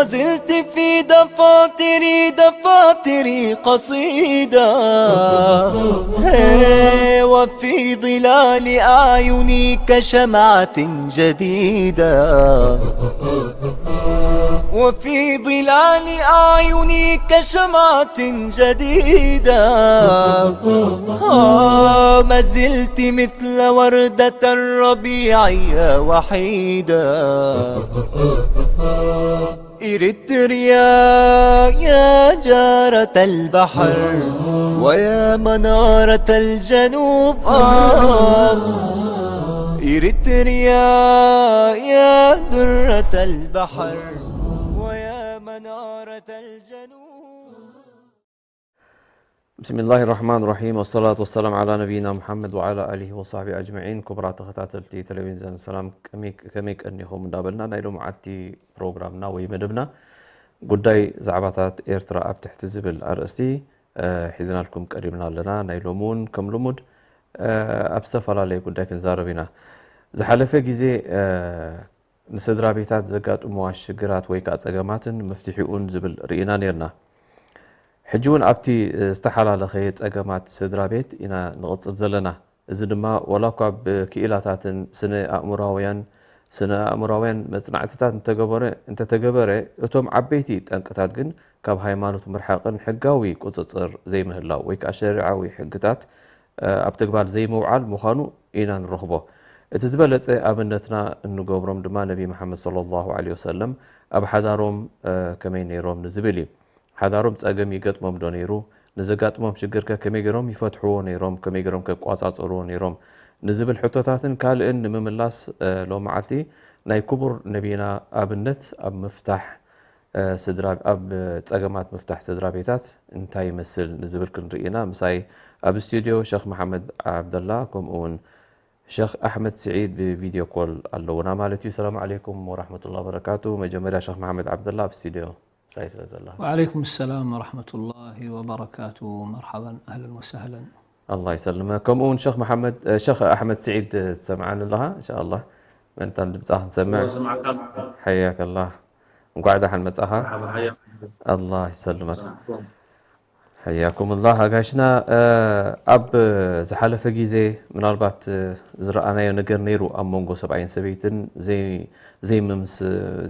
زلت في دفاتري، دفاتري قصيدة. هي، وفي ظلال أعيني كشمعة جديدة. وفي ظلال أعيني كشمعة جديدة. آه، ما زلت مثل وردة الربيع يا وحيدة. إريتريا يا جارة البحر، ويا منارة الجنوب، آه. إريتريا يا درة البحر، ويا منارة الجنوب. ብስሚላሂ ራሕማን ራሒም፣ ወሰላቱ ወሰላም ዓላ ነቢይና ሙሓመድ ወዓላ ኣሊሂ ወሳሕቢ ኣጅመዒን። ክቡራት ተኸታተልቲ ቴሌቪዝን ሰላም፣ ከመይ፣ ከመይ ቀኒኹም እንዳበልና፣ ናይ ሎምዓቲ ፕሮግራምና ወይ መደብና ጉዳይ ዛዕባታት ኤርትራ ኣብ ትሕቲ ዝብል ኣርእስቲ፣ እ፣ ሒዝናልኩም ቀሪብና ኣለና። ናይ ሎሚ እውን ከም ልሙድ፣ እ፣ ኣብ ዝተፈላለየ ጉዳይ ክንዛረብ ኢና። ዝሓለፈ ግዜ፣ እ፣ ንስድራ ቤታት ዘጋጥምዋ ሽግራት ወይ ከዓ ጸገማትን መፍትሒኡን ዝብል ርኢና ነይርና። ሕጂ እውን ኣብቲ ዝተሓላለኸ ጸገማት ስድራ ቤት ኢና ንቕጽል ዘለና። እዚ ድማ ዋላ እኳ ብክኢላታትን ስነ ኣእምሮኣውያን፣ ስነ ኣእምሮኣውያን መጽናዕትታት እንተገበረ፣ እንተተገበረ፣ እቶም ዓበይቲ ጠንቅታት ግን ካብ ሃይማኖት ምርሓቕን ሕጋዊ ቁጽጽር ዘይምህላው ወይ ከዓ ሸሪዓዊ ሕግታት፣ እ፣ ኣብ ተግባር ዘይምውዓል ምዃኑ ኢና ንረኽቦ። እቲ ዝበለጸ ኣብነትና እንገብሮም ድማ ነቢ መሓመድ ሰለላሁ ዐለይሂ ወሰለም ኣብ ሓዳሮም፣ እ፣ ከመይ ነይሮም ንዝብል እዩ። ሓዳሮም ጸገም ይገጥሞም ዶ ነይሩ? ንዘጋጥሞም ሽግር ከ ከመይ ገይሮም ይፈትሕዎ ነይሮም? ከመይ ገይሮም ከቋጻጽርዎ ነይሮም? ንዝብል ሕቶታትን ካልእን ንምምላስ፣ እ፣ ሎማዓልቲ ናይ ክቡር ነቢና ኣብነት ኣብ ምፍታሕ፣ እ፣ ስድራ፣ ኣብ ጸገማት ምፍታሕ ስድራ ቤታት እንታይ ይመስል ንዝብል ክንርኢ ኢና። ምሳይ ኣብ ስቱድዮ ሸኽ መሓመድ ዓብደላ ከምኡ እውን ሸኽ ኣሕመድ ስዒድ ብቪድዮ ኮል ኣለውና ማለት እዩ። ሰላም ዓለይኩም ወራሕመቱላሂ ወበረካቱ። መጀመርያ ሸኽ መሓመድ ዓብደላ ኣብ ስቱድዮ ምሳይ ስለ ዘለኻ። وعليكم السلام ورحمة الله وبركاته. مرحبا، أهلا وسهلا. ኣላህ ይሰልመ። ከምኡ እውን ሸኽ መሓመድ፣ እ፣ ሸኽ ኣሕመድ ስዒድ፣ እ፣ ትሰምዓኒ ኣለኻ? እንሻኣላህ መእንታን ድምጻ ክንሰምዕ። እዎ፣ ስምዓካ ኣለኹ። ሓያከላህ። እንኳዕ ደሓን መጻኻ። መርሓባ፣ ሓያ። ኣላህ ይሰልመካ። ሰላም። ሓያኩምላህ ኣጋሽና። እ፣ ኣብ ዝሓለፈ ግዜ ምናልባት፣ እ፣ ዝረኣናዮ ነገር ነይሩ፣ ኣብ መንጎ ሰብኣይን ሰበይትን ዘይ-፣ ዘይምምስ-፣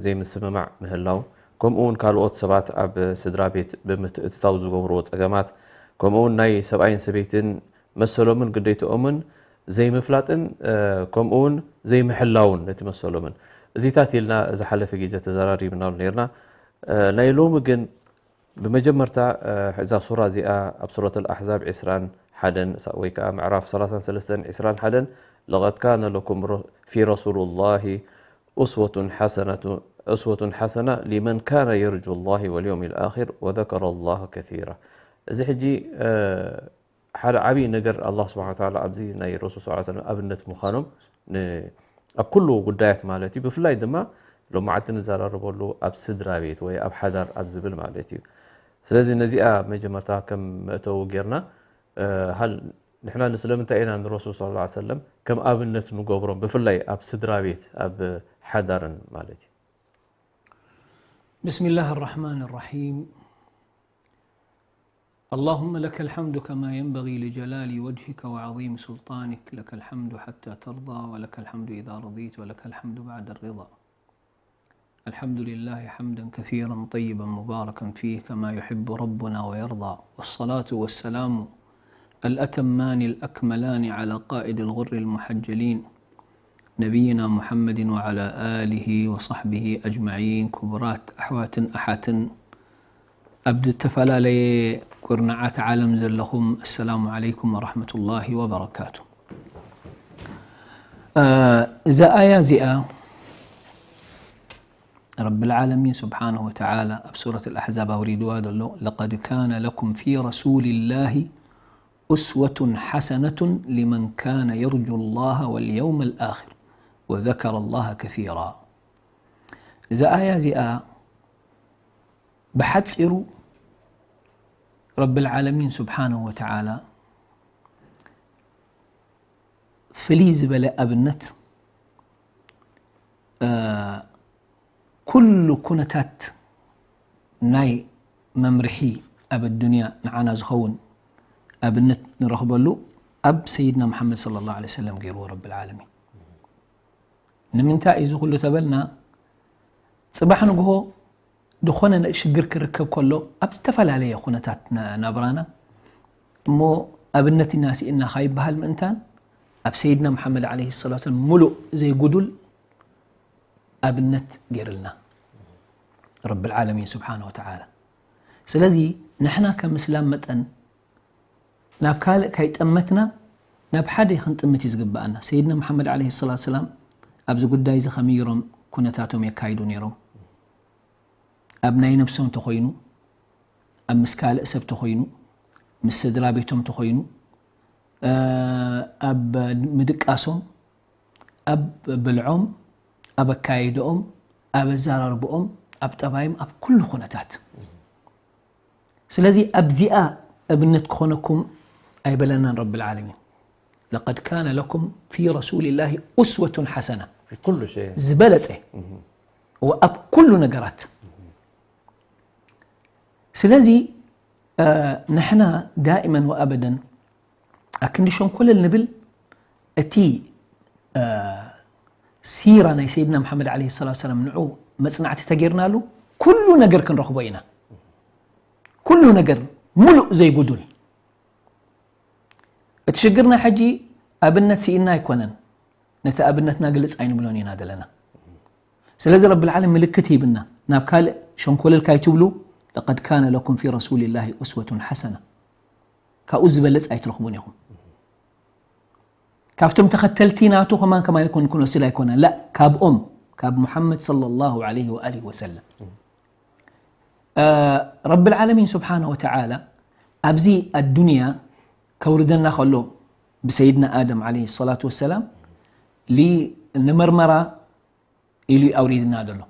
ዘይምስምማዕ ምህላው፣ ከምኡ እውን ካልኦት ሰባት ኣብ ስድራ ቤት ብምትእትታው ዝገብርዎ ጸገማት፣ ከምኡ እውን ናይ ሰብኣይን ሰበይትን መሰሎምን ግዴትኦምን ዘይምፍላጥን፣ እ፣ ከምኡ እውን ዘይምሕላውን ነቲ መሰሎምን። እዚታት ኢልና ዝሓለፈ ግዜ ተዘራሪብናሉ ነይርና። እ፣ ናይ ሎሚ ግን ብመጀመርታ፣ እ፣ እዛ ሱራ እዚኣ ኣብ ሱረት ኣልኣሕዛብ ዕስራን ሓደን ሳ-፣ ወይ ከዓ ምዕራፍ ሰላሳን ሰለስተን ዕስራን ሓደን፣ "ለቀድ ካነ ለኩም ረ-፣ ፊ ረሱሉላሂ ኡስወቱን ሓሰነቱ-፣ ኡስወቱን ሓሰና ሊመን ካነ የርጁ ላሂ ወልየውሚል ኣኺር ወዘከረ ላህ ከሲራ።" እዚ ሕጂ፣ እ፣ ሓደ ዓብዪ ነገር ኣላህ ስብሓነ ወተዓላ ኣብዚ ናይ ረሱል ሰለላሁ ዐለይሂ ወሰለም ኣብነት ምዃኖም ን-፣ ኣብ ኩሉ ጉዳያት ማለት እዩ። ብፍላይ ድማ ሎማዓልቲ ንዘራረበሉ ኣብ ስድራ ቤት ወይ ኣብ ሓዳር ኣብ ዝብል ማለት እዩ። ስለዚ ነዚኣ መጀመርታ ከም መእተዊ ጌርና፣ እ፣ ሃል ንሕና ንስለምንታይ ኢና ንረሱል ሰለላሁ ዐለይሂ ወሰለም ከም ኣብነት ንገብሮም፣ ብፍላይ ኣብ ስድራ ቤት ኣብ ሓዳርን ማለት እዩ። بسم الله الرحمن الرحيم. اللهم لك الحمد كما ينبغي لجلال وجهك وعظيم سلطانك، لك الحمد حتى ترضى، ولك الحمد إذا رضيت، ولك الحمد بعد الرضا. الحمد لله حمدا كثيرا طيبا مباركا فيه كما يحب ربنا ويرضى، والصلاة والسلام الأتمان الأكملان على قائد الغر المحجلين نبينا محمد وعلى آله وصحبه أجمعين. ክቡራት ኣሕዋትን ኣሓትን ኣብ ዝተፈላለየ ኩርናዓት ዓለም ዘለኹም፣ السلام عليكم ورحمة الله وبركاته. እ፣ እዛ ኣያ እዚኣ ረብል ዓለሚን ስብሓነሁ ወተዓላ ኣብ ሱረት ኣልኣሕዛብ ኣውሪድዋ ዘሎ፣ "ለቀድ ካነ ለኩም ፊ ረሱሊላሂ ኡስወቱን ሓሰነቱን ሊመን ካነ የርጁ ላሃ ወልየውመል ኣኺር ወዘከረ ላሃ ከሲራ።" እዛ ኣያ እዚኣ ብሓፂሩ ረብል ዓለሚን ስብሓነሁ ወተዓላ ፍልይ ዝበለ ኣብነት፣ እ፣ ኩሉ ኩነታት ናይ መምርሒ ኣብ ኣዱንያ ንዓና ዝኸውን ኣብነት ንረኽበሉ ኣብ ሰይድና መሓመድ صلى الله عليه وسلم ገይርዎ ረብል ዓለሚን። ንምንታይ እዩ እዚ ኩሉ ተበልና፣ ጽባሕ ንግሆ ዝኾነ ሽግር ክርከብ ከሎ ኣብ ዝተፈላለየ ኩነታት ናብራና እሞ ኣብነት ኢና ስኢና ካይበሃል ምእንታን ኣብ ሰይድና መሓመድ عليه الصلاة والسلام ሙሉእ ዘይጉዱል ኣብነት ገይርልና ረብል ዓለሚን ስብሓነ ወተዓላ። ስለዚ ንሕና ከም እስላም መጠን ናብ ካልእ ካይጠመትና ናብ ሓደ ክንጥምት እዩ ዝግብኣና። ሰይድና መሓመድ عليه الصلاة والسلام ኣብዚ ጉዳይ እዚ ከመይ ገይሮም ኩነታቶም የካይዱ ነይሮም? ኣብ ናይ ነብሶም ተኾይኑ፣ ኣብ ምስ ካልእ ሰብ ተኾይኑ፣ ምስ ስድራ ቤቶም ተኾይኑ፣ ኣብ ምድቃሶም፣ ኣብ ብልዖም፣ ኣብ ኣካይድኦም፣ ኣብ ኣዘራርብኦም፣ ኣብ ጠባዮም፣ ኣብ ኩሉ ኩነታት። ስለዚ ኣብዚኣ ኣብነት ክኾነኩም ኣይበለናን ረብል ዓለሚን። لقد كان لكم في رسول الله أسوة حسنة في كل شيء ዝበለጸ ወኣብ ኩሉ ነገራት። ስለዚ ንሕና ዳእመን ወኣበደን ኣክንዲ ሸንኮለል ንብል፣ እቲ ሲራ ናይ ሰይድና መሓመድ عليه الصلاة والسلام ንዑ መጽናዕቲ ተገይርናሉ ኩሉ ነገር ክንረኽቦ ኢና። ኩሉ ነገር ሙሉእ ዘይጉዱል። እቲ ሽግርና ሕጂ ኣብነት ስኢና ኣይኮነን፣ ነቲ ኣብነትና ግልጽ ኣይንብሎን ኢና ዘለና። ስለዚ ረብል ዓለም ምልክት ሂብና ናብ ካልእ ሸንኮለል ካይትብሉ لقد كان لكم في رسول الله أسوة حسنة ካብኡ ዝበለጽ ኣይትረኽቡን ኢኹም። ካብቶም ተኸተልቲ ናቱ ከማን ከማን ይኮን ክንወስድ ኣይኮነን ላ ካብኦም ካብ ሙሓመድ صلى الله عليه وآله وسلم ረብል ዓለሚን ስብሓነ ወተዓላ ኣብዚ ኣዱንያ ከውርደና ከሎ ብሰይድና ኣደም عليه الصلاة والسلام ንመርመራ ኢሉ ኣውሪድና ዘሎ።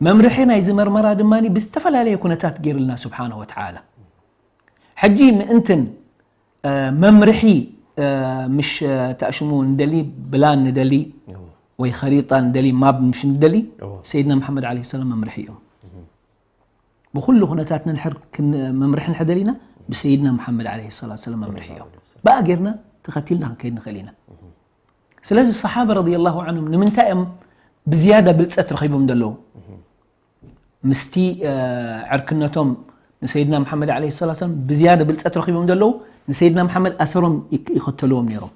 መምርሒ ናይዚ መርመራ ድማ ብዝተፈላለየ ኩነታት ገይሩልና ስብሓነ ወተዓላ። ሕጂ ምእንትን መምርሒ ምሽ ተኣሽሙ ንደሊ ብላን ንደሊ ወይ ኸሪጣ ንደሊ ማብ ምሽ ንደሊ ሰይድና መሓመድ عليه السلام መምርሒ እዮም። ብኹሉ ኩነታት ንድሕር መምርሒ ንሕደል ኢና ብሰይድና መሓመድ عليه الصلاة والسلام መምርሒ እዮም። ብኣ ጌርና ተኸቲልና ክንከይድ ንኽእል ኢና። ስለዚ ሰሓባ رضي الله عنهم ንምንታይ እዮም ብዝያዳ ብልፀት ረኺቦም ዘለዉ? ምስቲ ዕርክነቶም ንሰይድና መሓመድ عليه الصلاة والسلام ብዝያዳ ብልፀት ረኺቦም ዘለዉ ንሰይድና መሓመድ ኣሰሮም ይከተልዎም ነይሮም።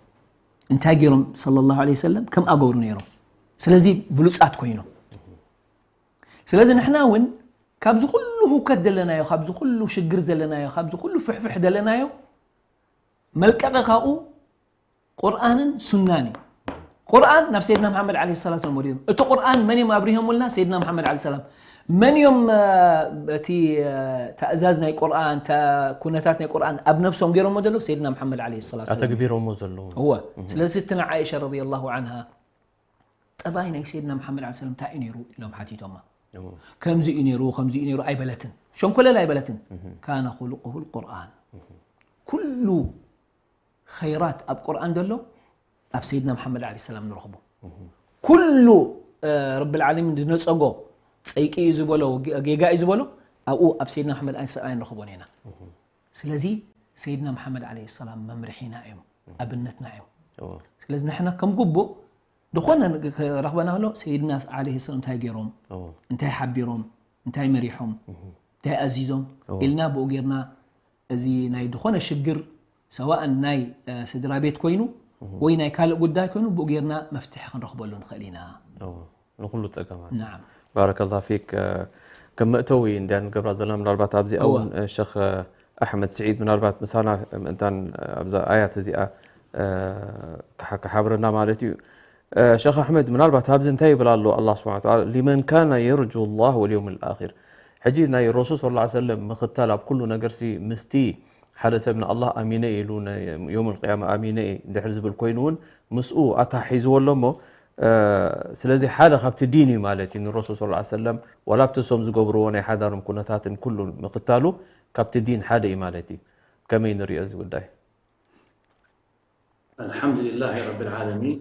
እንታይ ገይሮም صلى الله عليه وسلم ከምኣ ገብሩ ነይሮም። ስለዚ ብሉፃት ኮይኖም። ስለዚ ንሕና እውን ካብዚ ኩሉ ህውከት ዘለናዮ፣ ካብዚ ኩሉ ሽግር ዘለናዮ፣ ካብዚ ኩሉ ፍሕፍሕ ዘለናዮ መልቀቂ ካብኡ ቁርኣንን ሱናን እዩ። ቁርኣን ናብ ሰይድና መሓመድ عليه الصلاة والسلام ወሪዶም። እቲ ቁርኣን መን እዮም ኣብሪሆምልና? ሰይድና መሓመድ عليه السلام። መን እዮም እቲ ተእዛዝ ናይ ቁርኣን፣ ኩነታት ናይ ቁርኣን ኣብ ነብሶም ገይሮሞ ዘለዉ? ሰይድና መሓመድ عليه الصلاة والسلام ኣተግቢሮሞ ዘለዉ። እወ። ስለዚ ስትና ዓኢሻ رضي الله عنها ጠባይ ናይ ሰይድና መሓመድ عليه السلام እንታይ እዩ ነይሩ ኢሎም ሓቲቶማ። ከምዚ እዩ ነይሩ፣ ከምዚ እዩ ነይሩ ኣይበለትን። ሸንኮለል ኣይበለትን። كان خلقه القرآن። ኩሉ ኸይራት ኣብ ቁርኣን ዘሎ ኣብ ሰይድና መሓመድ عليه السلام ንረኽቦ። ኩሉ ረብል ዓለሚን ዝነፀጎ ፀይቂ እዩ ዝበሎ፣ ጌጋ እዩ ዝበሎ ኣብኡ ኣብ ሰይድና መሓመድ عليه السلام ንረኽቦን ኢና። ስለዚ ሰይድና መሓመድ عليه السلام መምርሒና እዮም፣ ኣብነትና እዮም። ስለዚ ንሕና ከም ግቡእ ዝኾነ ረኽበና ከሎ ሰይድና عليه السلام እንታይ ገይሮም፣ እንታይ ሓቢሮም፣ እንታይ መሪሖም፣ እንታይ ኣዚዞም ኢልና ብኡ ጌርና እዚ ናይ ዝኾነ ሽግር ሰዋእን ናይ ስድራ ቤት ኮይኑ ወይ ናይ ካልእ ጉዳይ ኮይኑ ብኡ ጌርና መፍትሒ ክንረኽበሉ ንኽእል ኢና። ንኩሉ ፀገማት ናዓም። ባረከላሁ ፊክ። ከም መእተዊ እንድያ ንገብራ ዘለና ምናልባት ኣብዚኣ እውን ሸኽ ኣሕመድ ስዒድ ምናልባት ምሳና ምእንታን ኣብዛ ኣያት እዚኣ ክሓብረና ማለት እዩ። ሸኽ ኣሕመድ ምናልባት ኣብዚ እንታይ ይብል ኣሎ ኣላ ስብሓን ተዓላ لمن كان يرجو الله واليوم الآخر። ሕጂ ናይ ረሱል صلى الله عليه وسلم ምኽታል ኣብ ኩሉ ነገርሲ ምስቲ ሓደ ሰብ ንኣላህ ኣሚነ ኢሉ ዮም ልቅያማ ኣሚነ ድሕር ዝብል ኮይኑ እውን ምስኡ ኣታሒዝዎ ኣሎ እሞ ስለዚ ሓደ ካብቲ ዲን እዩ ማለት እዩ ንረሱል صلى الله عليه وسلم ዋላ ኣብቲ እሶም ዝገብርዎ ናይ ሓዳሮም ኩነታትን ኩሉ ምኽታሉ ካብቲ ዲን ሓደ እዩ ማለት እዩ። ከመይ ንሪኦ እዚ ጉዳይ? الحمد لله رب العالمين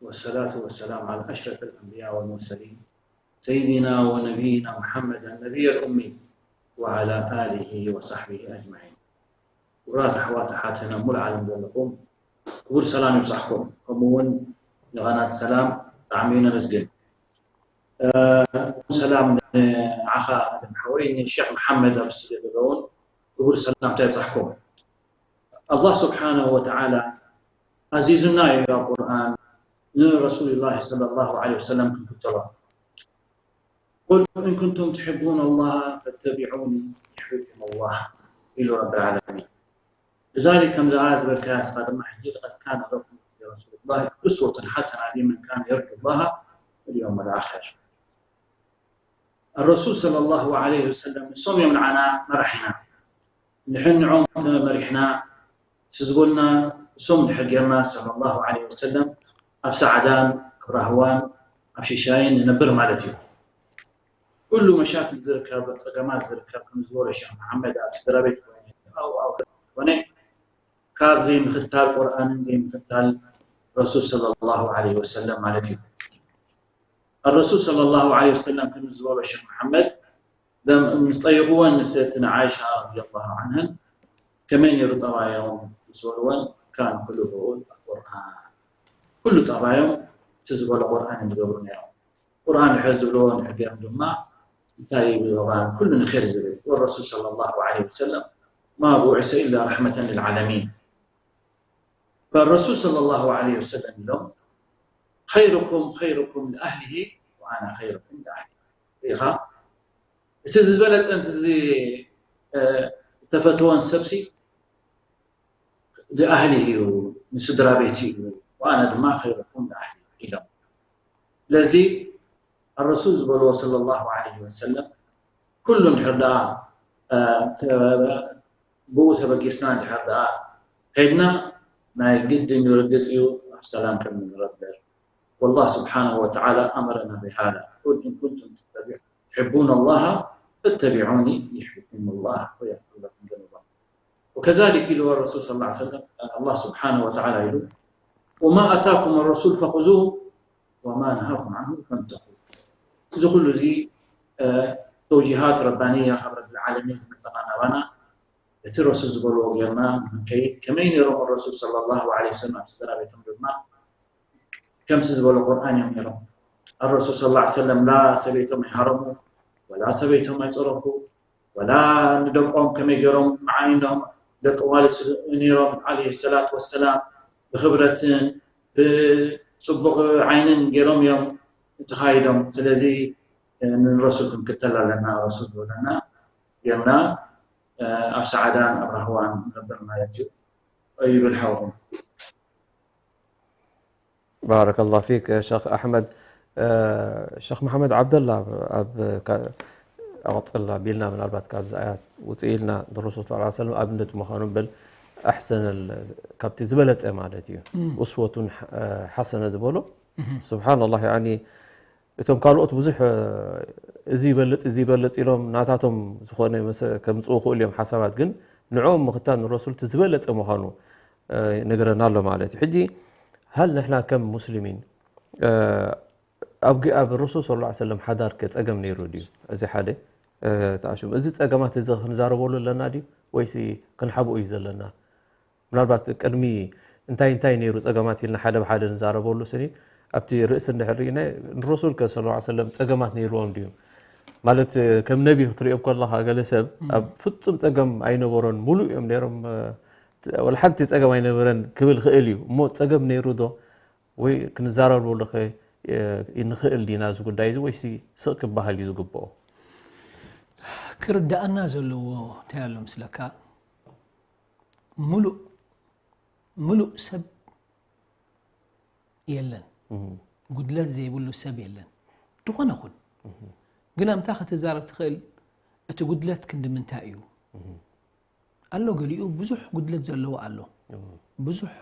والصلاة والسلام على أشرف الأنبياء والمرسلين سيدنا ونبينا محمد النبي الأمي وعلى آله وصحبه أجمعين. ክቡራት ኣሕዋት ኣሓትን ኣብ ሙሉእ ዓለም ዘለኹም ክቡር ሰላም ይብጻሕኩም። ከምኡ እውን ንቓናት ሰላም ብጣዕሚ ነመስግን። እ፣ ሰላም ንዓኻ ኣደም ሓወይ፣ ንሼክ መሓመድ ኣብ ስቱድዮ ዘለውን ክቡር ሰላምታ ይብጻሕኩም። ኣላህ ስብሓነሁ ወተዓላ ኣዚዙና እዩ ኣብ ቁርኣን ንረሱሉላህ ሰለላሁ ዐለይሂ ወሰለም ክንክተሎ። قل إن كنتم تحبون الله فاتبعوني يحببكم الله ኢሉ ረብል ዓለሚን። لذلك ከምዚ ዝበልካያ ንስኻ ድማ ሕጂ لقد كان لكم في رسول الله أسوة حسنة لمن كان يرجو الله واليوم الآخر። الرسول صلى الله عليه وسلم ንሶም እዮም ንዓና መራሒና። ንሕን ንዖም ተመሪሕና፣ እቲ ዝበሉና እሶም እንድሕር ጌርና፣ ሰለላሁ ዐለይሂ ወሰለም፣ ኣብ ሰዓዳን ኣብ ራህዋን ኣብ ሽሻይን ንነብር ማለት እዩ። ኩሉ መሻክል ዝርከብ፣ ጸገማት ዝርከብ፣ ከም ዝበሎ ሸኽ መሓመድ፣ ኣብ ስድራ ቤት ኮነ፣ ኣብ ኣውላድ ኮነ፣ ካብ ዘይምኽታል ቁርኣንን ዘይምኽታል ረሱል ሰለላሁ ዐለይሂ ወሰለም ማለት እዩ። الرسول صلى الله عليه وسلم ከም ዝበሎ ሸኽ መሓመድ፣ ለም-፣ ምስ ጠይቕወን ንሰትን ዓይሻ ረዲየላሁ ዐንሃን ከመይ ነይሩ ጠባዮም ምስ በልወን፣ ካን ኩሉሁ ቁርኣን፣ ኩሉ ጠባዮም እቲ ዝበሎ ቁርኣን እዮም ዝገብሩ ነይሮም። ቁርኣን ድሕር ዝብልዎ ንሕገም ድማ እንታይ ይብልዎ? ኩሉ ንኸይር ዝብል። والرسول صلى الله عليه وسلم ما بعث إلا رحمة للعالمين. فالرسول صلى الله عليه وسلم ኢሎም خيركم خيركم لأهله وأنا خيركم لأهلي. ኢኻ እቲ ዝበለጸን እቲ ዚ-፣ እ፣ ዝተፈተወን ሰብሲ لأهله እዩ፣ ንስድራ ቤት እዩ። وأنا ድማ خيركم لأهلي ኢሎም። ስለዚ الرسول ዝበልዎ ሰለላሁ ዐለይሂ ወሰለም ኩሉ እንድሕር ደኣ፣ እ፣ ተ-፣ ብኡ ተበጊስና እንድሕር ደኣ ከይድና ናይ ግድን ርግጽ እዩ ኣብ ሰላም ከም ንነብር። والله سبحانه وتعالى أمرنا بهذا. قل إن كنتم تتبعون، تحبون الله فاتبعوني يحببكم الله ويغفر لكم ذنوبكم. وكذلك ኢልዎ الرسول صلى الله عليه وسلم، الله سبحانه وتعالى ኢሉ، وما آتاكم الرسول فخذوه وما نهاكم عنه فانتهوا። እዚ ኩሉ እዚ፣ እ፣ ተውጂሃት ረባንያ ካብ ረብል ዓለሚን ዝመጸና ናባና፣ እቲ ረሱል ዝበልዎ ጌርና ንኸይድ። ከመይ ነይሮም ረሱል ሰለላሁ ዐለይሂ ወሰለም ኣብ ስድራ ቤቶም ድማ ከምዚ ዝበሎ ቁርኣን እዮም ነይሮም። الرسول صلى الله عليه وسلم ላ ሰበይቶም ኣይሃረሙ፣ ወላ ሰበይቶም ኣይጸረፉ፣ ወላ ንደቆም ከመይ ገይሮም መዓይኖም ደቂ ዋልስ ነይሮም ዐለይሂ ሰላት ወሰላም ብኽብረትን ብጽቡቕ ዓይንን ገይሮም እዮም ተኻይዶም። ስለዚ ንረሱል ክንክተል ኣለና። ረሱል ዝበለና ጌርና ኣብ ሰዓዳን ኣብ ራህዋን ንነብር ማለት እዩ ይብል ሓውኹም። ባረከላሁ ፊክ ሸኽ ኣሕመድ። ሸኽ መሓመድ ዓብደላ ኣብ ኣቕፅል ኣቢልና ምናልባት ካብዚ ኣያት ውፅእ ኢልና ንረሱል ሰለላሁ ዐለይሂ ወሰለም ኣብነት ምዃኑ በል ኣሕሰነል ካብቲ ዝበለፀ ማለት እዩ ኡስወቱን ሓሰነ ዝበሎ ስብሓንላህ ያኒ እቶም ካልኦት ብዙሕ እዚ ይበልፅ እዚ ይበልፅ ኢሎም ናታቶም ዝኾነ ከምፅኡ ክእሉ እዮም ሓሳባት ግን ንዕኦም ምኽታል ንረሱል እቲ ዝበለፀ ምዃኑ ነገረና ኣሎ ማለት እዩ ሕጂ ሃል ንሕና ከም ሙስሊሚን ኣብ ረሱል ስ ሰለም ሓዳር ከ ፀገም ነይሩ ድዩ እዚ ሓደ ተኣሽሙ እዚ ፀገማት እዚ ክንዛረበሉ ኣለና ድዩ ወይሲ ክንሓብኡ እዩ ዘለና ምናልባት ቅድሚ እንታይ እንታይ ነይሩ ፀገማት ኢልና ሓደ ብሓደ ንዛረበሉ ስኒ ኣብቲ ርእሲ እንድሕር ርኢና ንረሱል ከ ስ ሰለም ፀገማት ነይርዎም ድዩ ማለት ከም ነቢ ክትሪኦ ከለካ ገለ ሰብ ኣብ ፍፁም ፀገም ኣይነበሮን ሙሉእ እዮም ነይሮም ወላ ሓንቲ ፀገም ኣይነበረን ክብል ክእል እዩ እሞ ፀገም ነይሩ ዶ ወይ ክንዛረበሉ ከ ንኽእል ዲና እዚ ጉዳይ እዚ ወይሲ ስቕ ክበሃል እዩ ዝግብኦ ክርዳኣና ዘለዎ እንታይ ኣሎ ምስለካ ሙሉእ ሙሉእ ሰብ የለን ጉድለት ዘይብሉ ሰብ የለን ዝኾነ ኹን ግን ኣምታ ክትዛረብ ትኽእል እቲ ጉድለት ክንዲ ምንታይ እዩ ኣሎ ገሊኡ ብዙሕ ጉድለት ዘለዎ ኣሎ ብዙሕ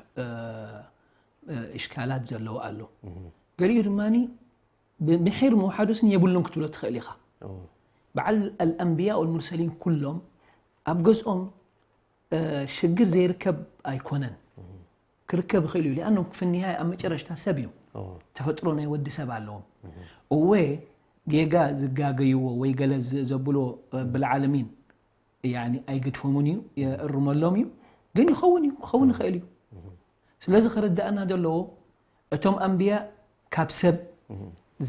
እሽካላት ዘለዎ ኣሎ ገሊኡ ድማ ብምሒር ምውሓዱስን የብሉን ክትብሎ ትኽእል ኢኻ በዓል ኣልኣንብያ ወልሙርሰሊን ኩሎም ኣብ ገዝኦም ሽግር ዘይርከብ ኣይኮነን ክርከብ ይኽእል እዩ ሊኣኖም ክፍንያይ ኣብ መጨረሽታ ሰብ እዮም ተፈጥሮ ናይ ወዲ ሰብ ኣለዎም እወ ጌጋ ዝጋገይዎ ወይ ገለ ዘብሎ ብልዓለሚን ያኒ ኣይገድፎምን እዩ፣ የእርመሎም እዩ። ግን ይኸውን እዩ፣ ክኸውን ይኽእል እዩ። ስለዚ ክርዳእና ዘለዎ እቶም ኣንብያ ካብ ሰብ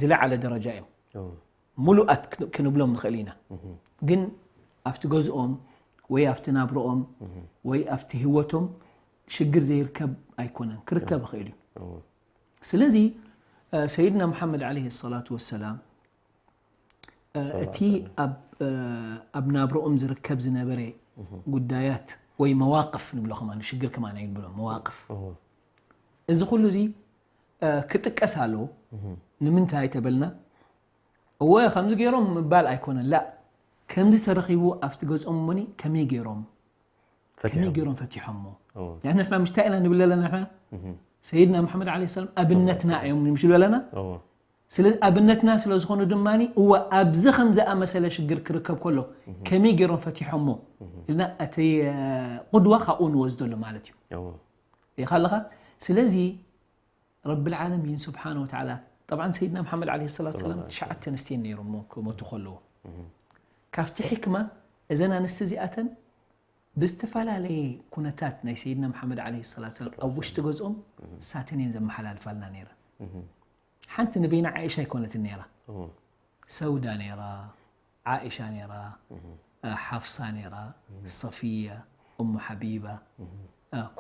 ዝለዓለ ደረጃ እዮም። ሙሉኣት ክን- ክንብሎም ንኽእል ኢና። ግን ኣብቲ ገዝኦም ወይ ኣብቲ ናብርኦም ወይ ኣብቲ ህይወቶም ሽግር ዘይርከብ ኣይኮነን፣ ክርከብ ይኽእል እዩ። ስለዚ ሰይድና ሙሓመድ ዓለይሂ ሰላቱ ወሰላም እቲ ኣብ ናብርኦም ዝርከብ ዝነበረ ጉዳያት ወይ መዋቅፍ ንብሎ ከማን ሽግር ከማን ኣይንብሎ መዋቅፍ እዚ ኩሉ እዚ ክጥቀስ ኣለዎ። ንምንታይ ተበልና እወ ከምዚ ገይሮም ምባል ኣይኮነን ላ ከምዚ ተረኺቡ ኣብቲ ገዝኦም እሞኒ ከመይ ገይሮም ከመይ ገይሮም ፈቲሖሞ ንሕና ምሽታይ ኢና ንብል ኣለና ንሕና ሰይድና መሓመድ ዓለ ሰላም ኣብነትና እዮም ንምሽሉ ኣለና ስለዚ ኣብነትና ስለ ዝኾኑ ድማ እወ ኣብዚ ከም ዝኣመሰለ ሽግር ክርከብ ከሎ ከመይ ገይሮም ፈቲሖሞ ኢልና እቲ ቁድዋ ካብኡ ንወስደሉ ማለት እዩ ኢኻ ኣለኻ ስለዚ ረብል ዓለሚን ስብሓን ወተዓላ ጠብዓን ሰይድና መሓመድ ዓለ ሰላት ሰላም ትሽዓተ ኣንስትየን ነይሮሞ ክመቱ ከለዎ ካብቲ ሕክማ እዘን ኣንስቲ እዚኣተን ብዝተፈላለየ ኩነታት ናይ ሰይድና መሓመድ ዓለ ሰላት ሰላም ኣብ ውሽጢ ገዝኦም እሳተን እየን ዘመሓላልፋልና ነይረን ሓንቲ ንበይና ዓይሻ ኣይኮነትን ነይራ ሰውዳ ነይራ ዓኢሻ ነይራ ሓፍሳ ነይራ ሰፊያ እሙ ሓቢባ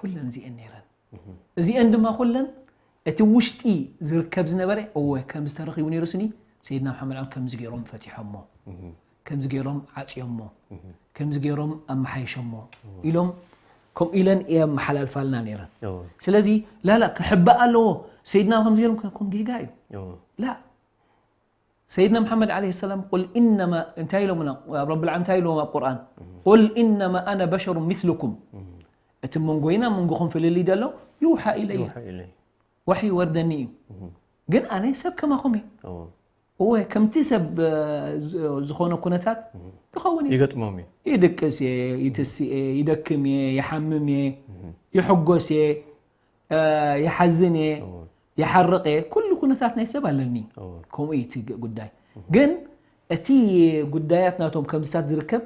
ኩለን እዚአን ነይረን እዚአን ድማ ኩለን እቲ ውሽጢ ዝርከብ ዝነበረ እወ ከምዚ ተረኺቡ ነይሩ ስኒ ሰይድና መሓመድ ዓም ከምዚ ገይሮም ፈቲሖሞ ከምዚ ገይሮም ዓፅዮሞ ከምዚ ገይሮም ኣመሓይሾሞ ኢሎም ከምኡ ኢለን እየ መሓላልፋልና ነይረን ስለዚ ላላ ክሕባእ ኣለዎ ሰይድና ከምዚ ገይሮም ከም ጌጋ እዩ ላ ሰይድና መሓመድ ዓለ ሰላም ቁል ኢነማ እንታይ ኢሎምና ኣብ ረብል ዓም እንታይ ኢልዎም ኣብ ቁርኣን ቁል ኢነማ ኣነ በሸሩ ምስልኩም እቲ መንጎይና መንጎኹም ፍልልይ ደሎ ይውሓ ኢለየ ወሒ ይወርደኒ እዩ ግን ኣነ ሰብ ከማኹም እየ እወ ከምቲ ሰብ ዝኾነ ኩነታት ይኸውን ይገጥሞም እዩ ይድቅስ እየ ይትስእ እየ ይደክም እየ ይሓምም እየ ይሕጎስ እየ ይሓዝን እየ ይሓርቕ እየ ኩሉ ኩነታት ናይ ሰብ ኣለኒ ከምኡ እዩ እቲ ጉዳይ ግን እቲ ጉዳያት ናቶም ከምዝታት ዝርከብ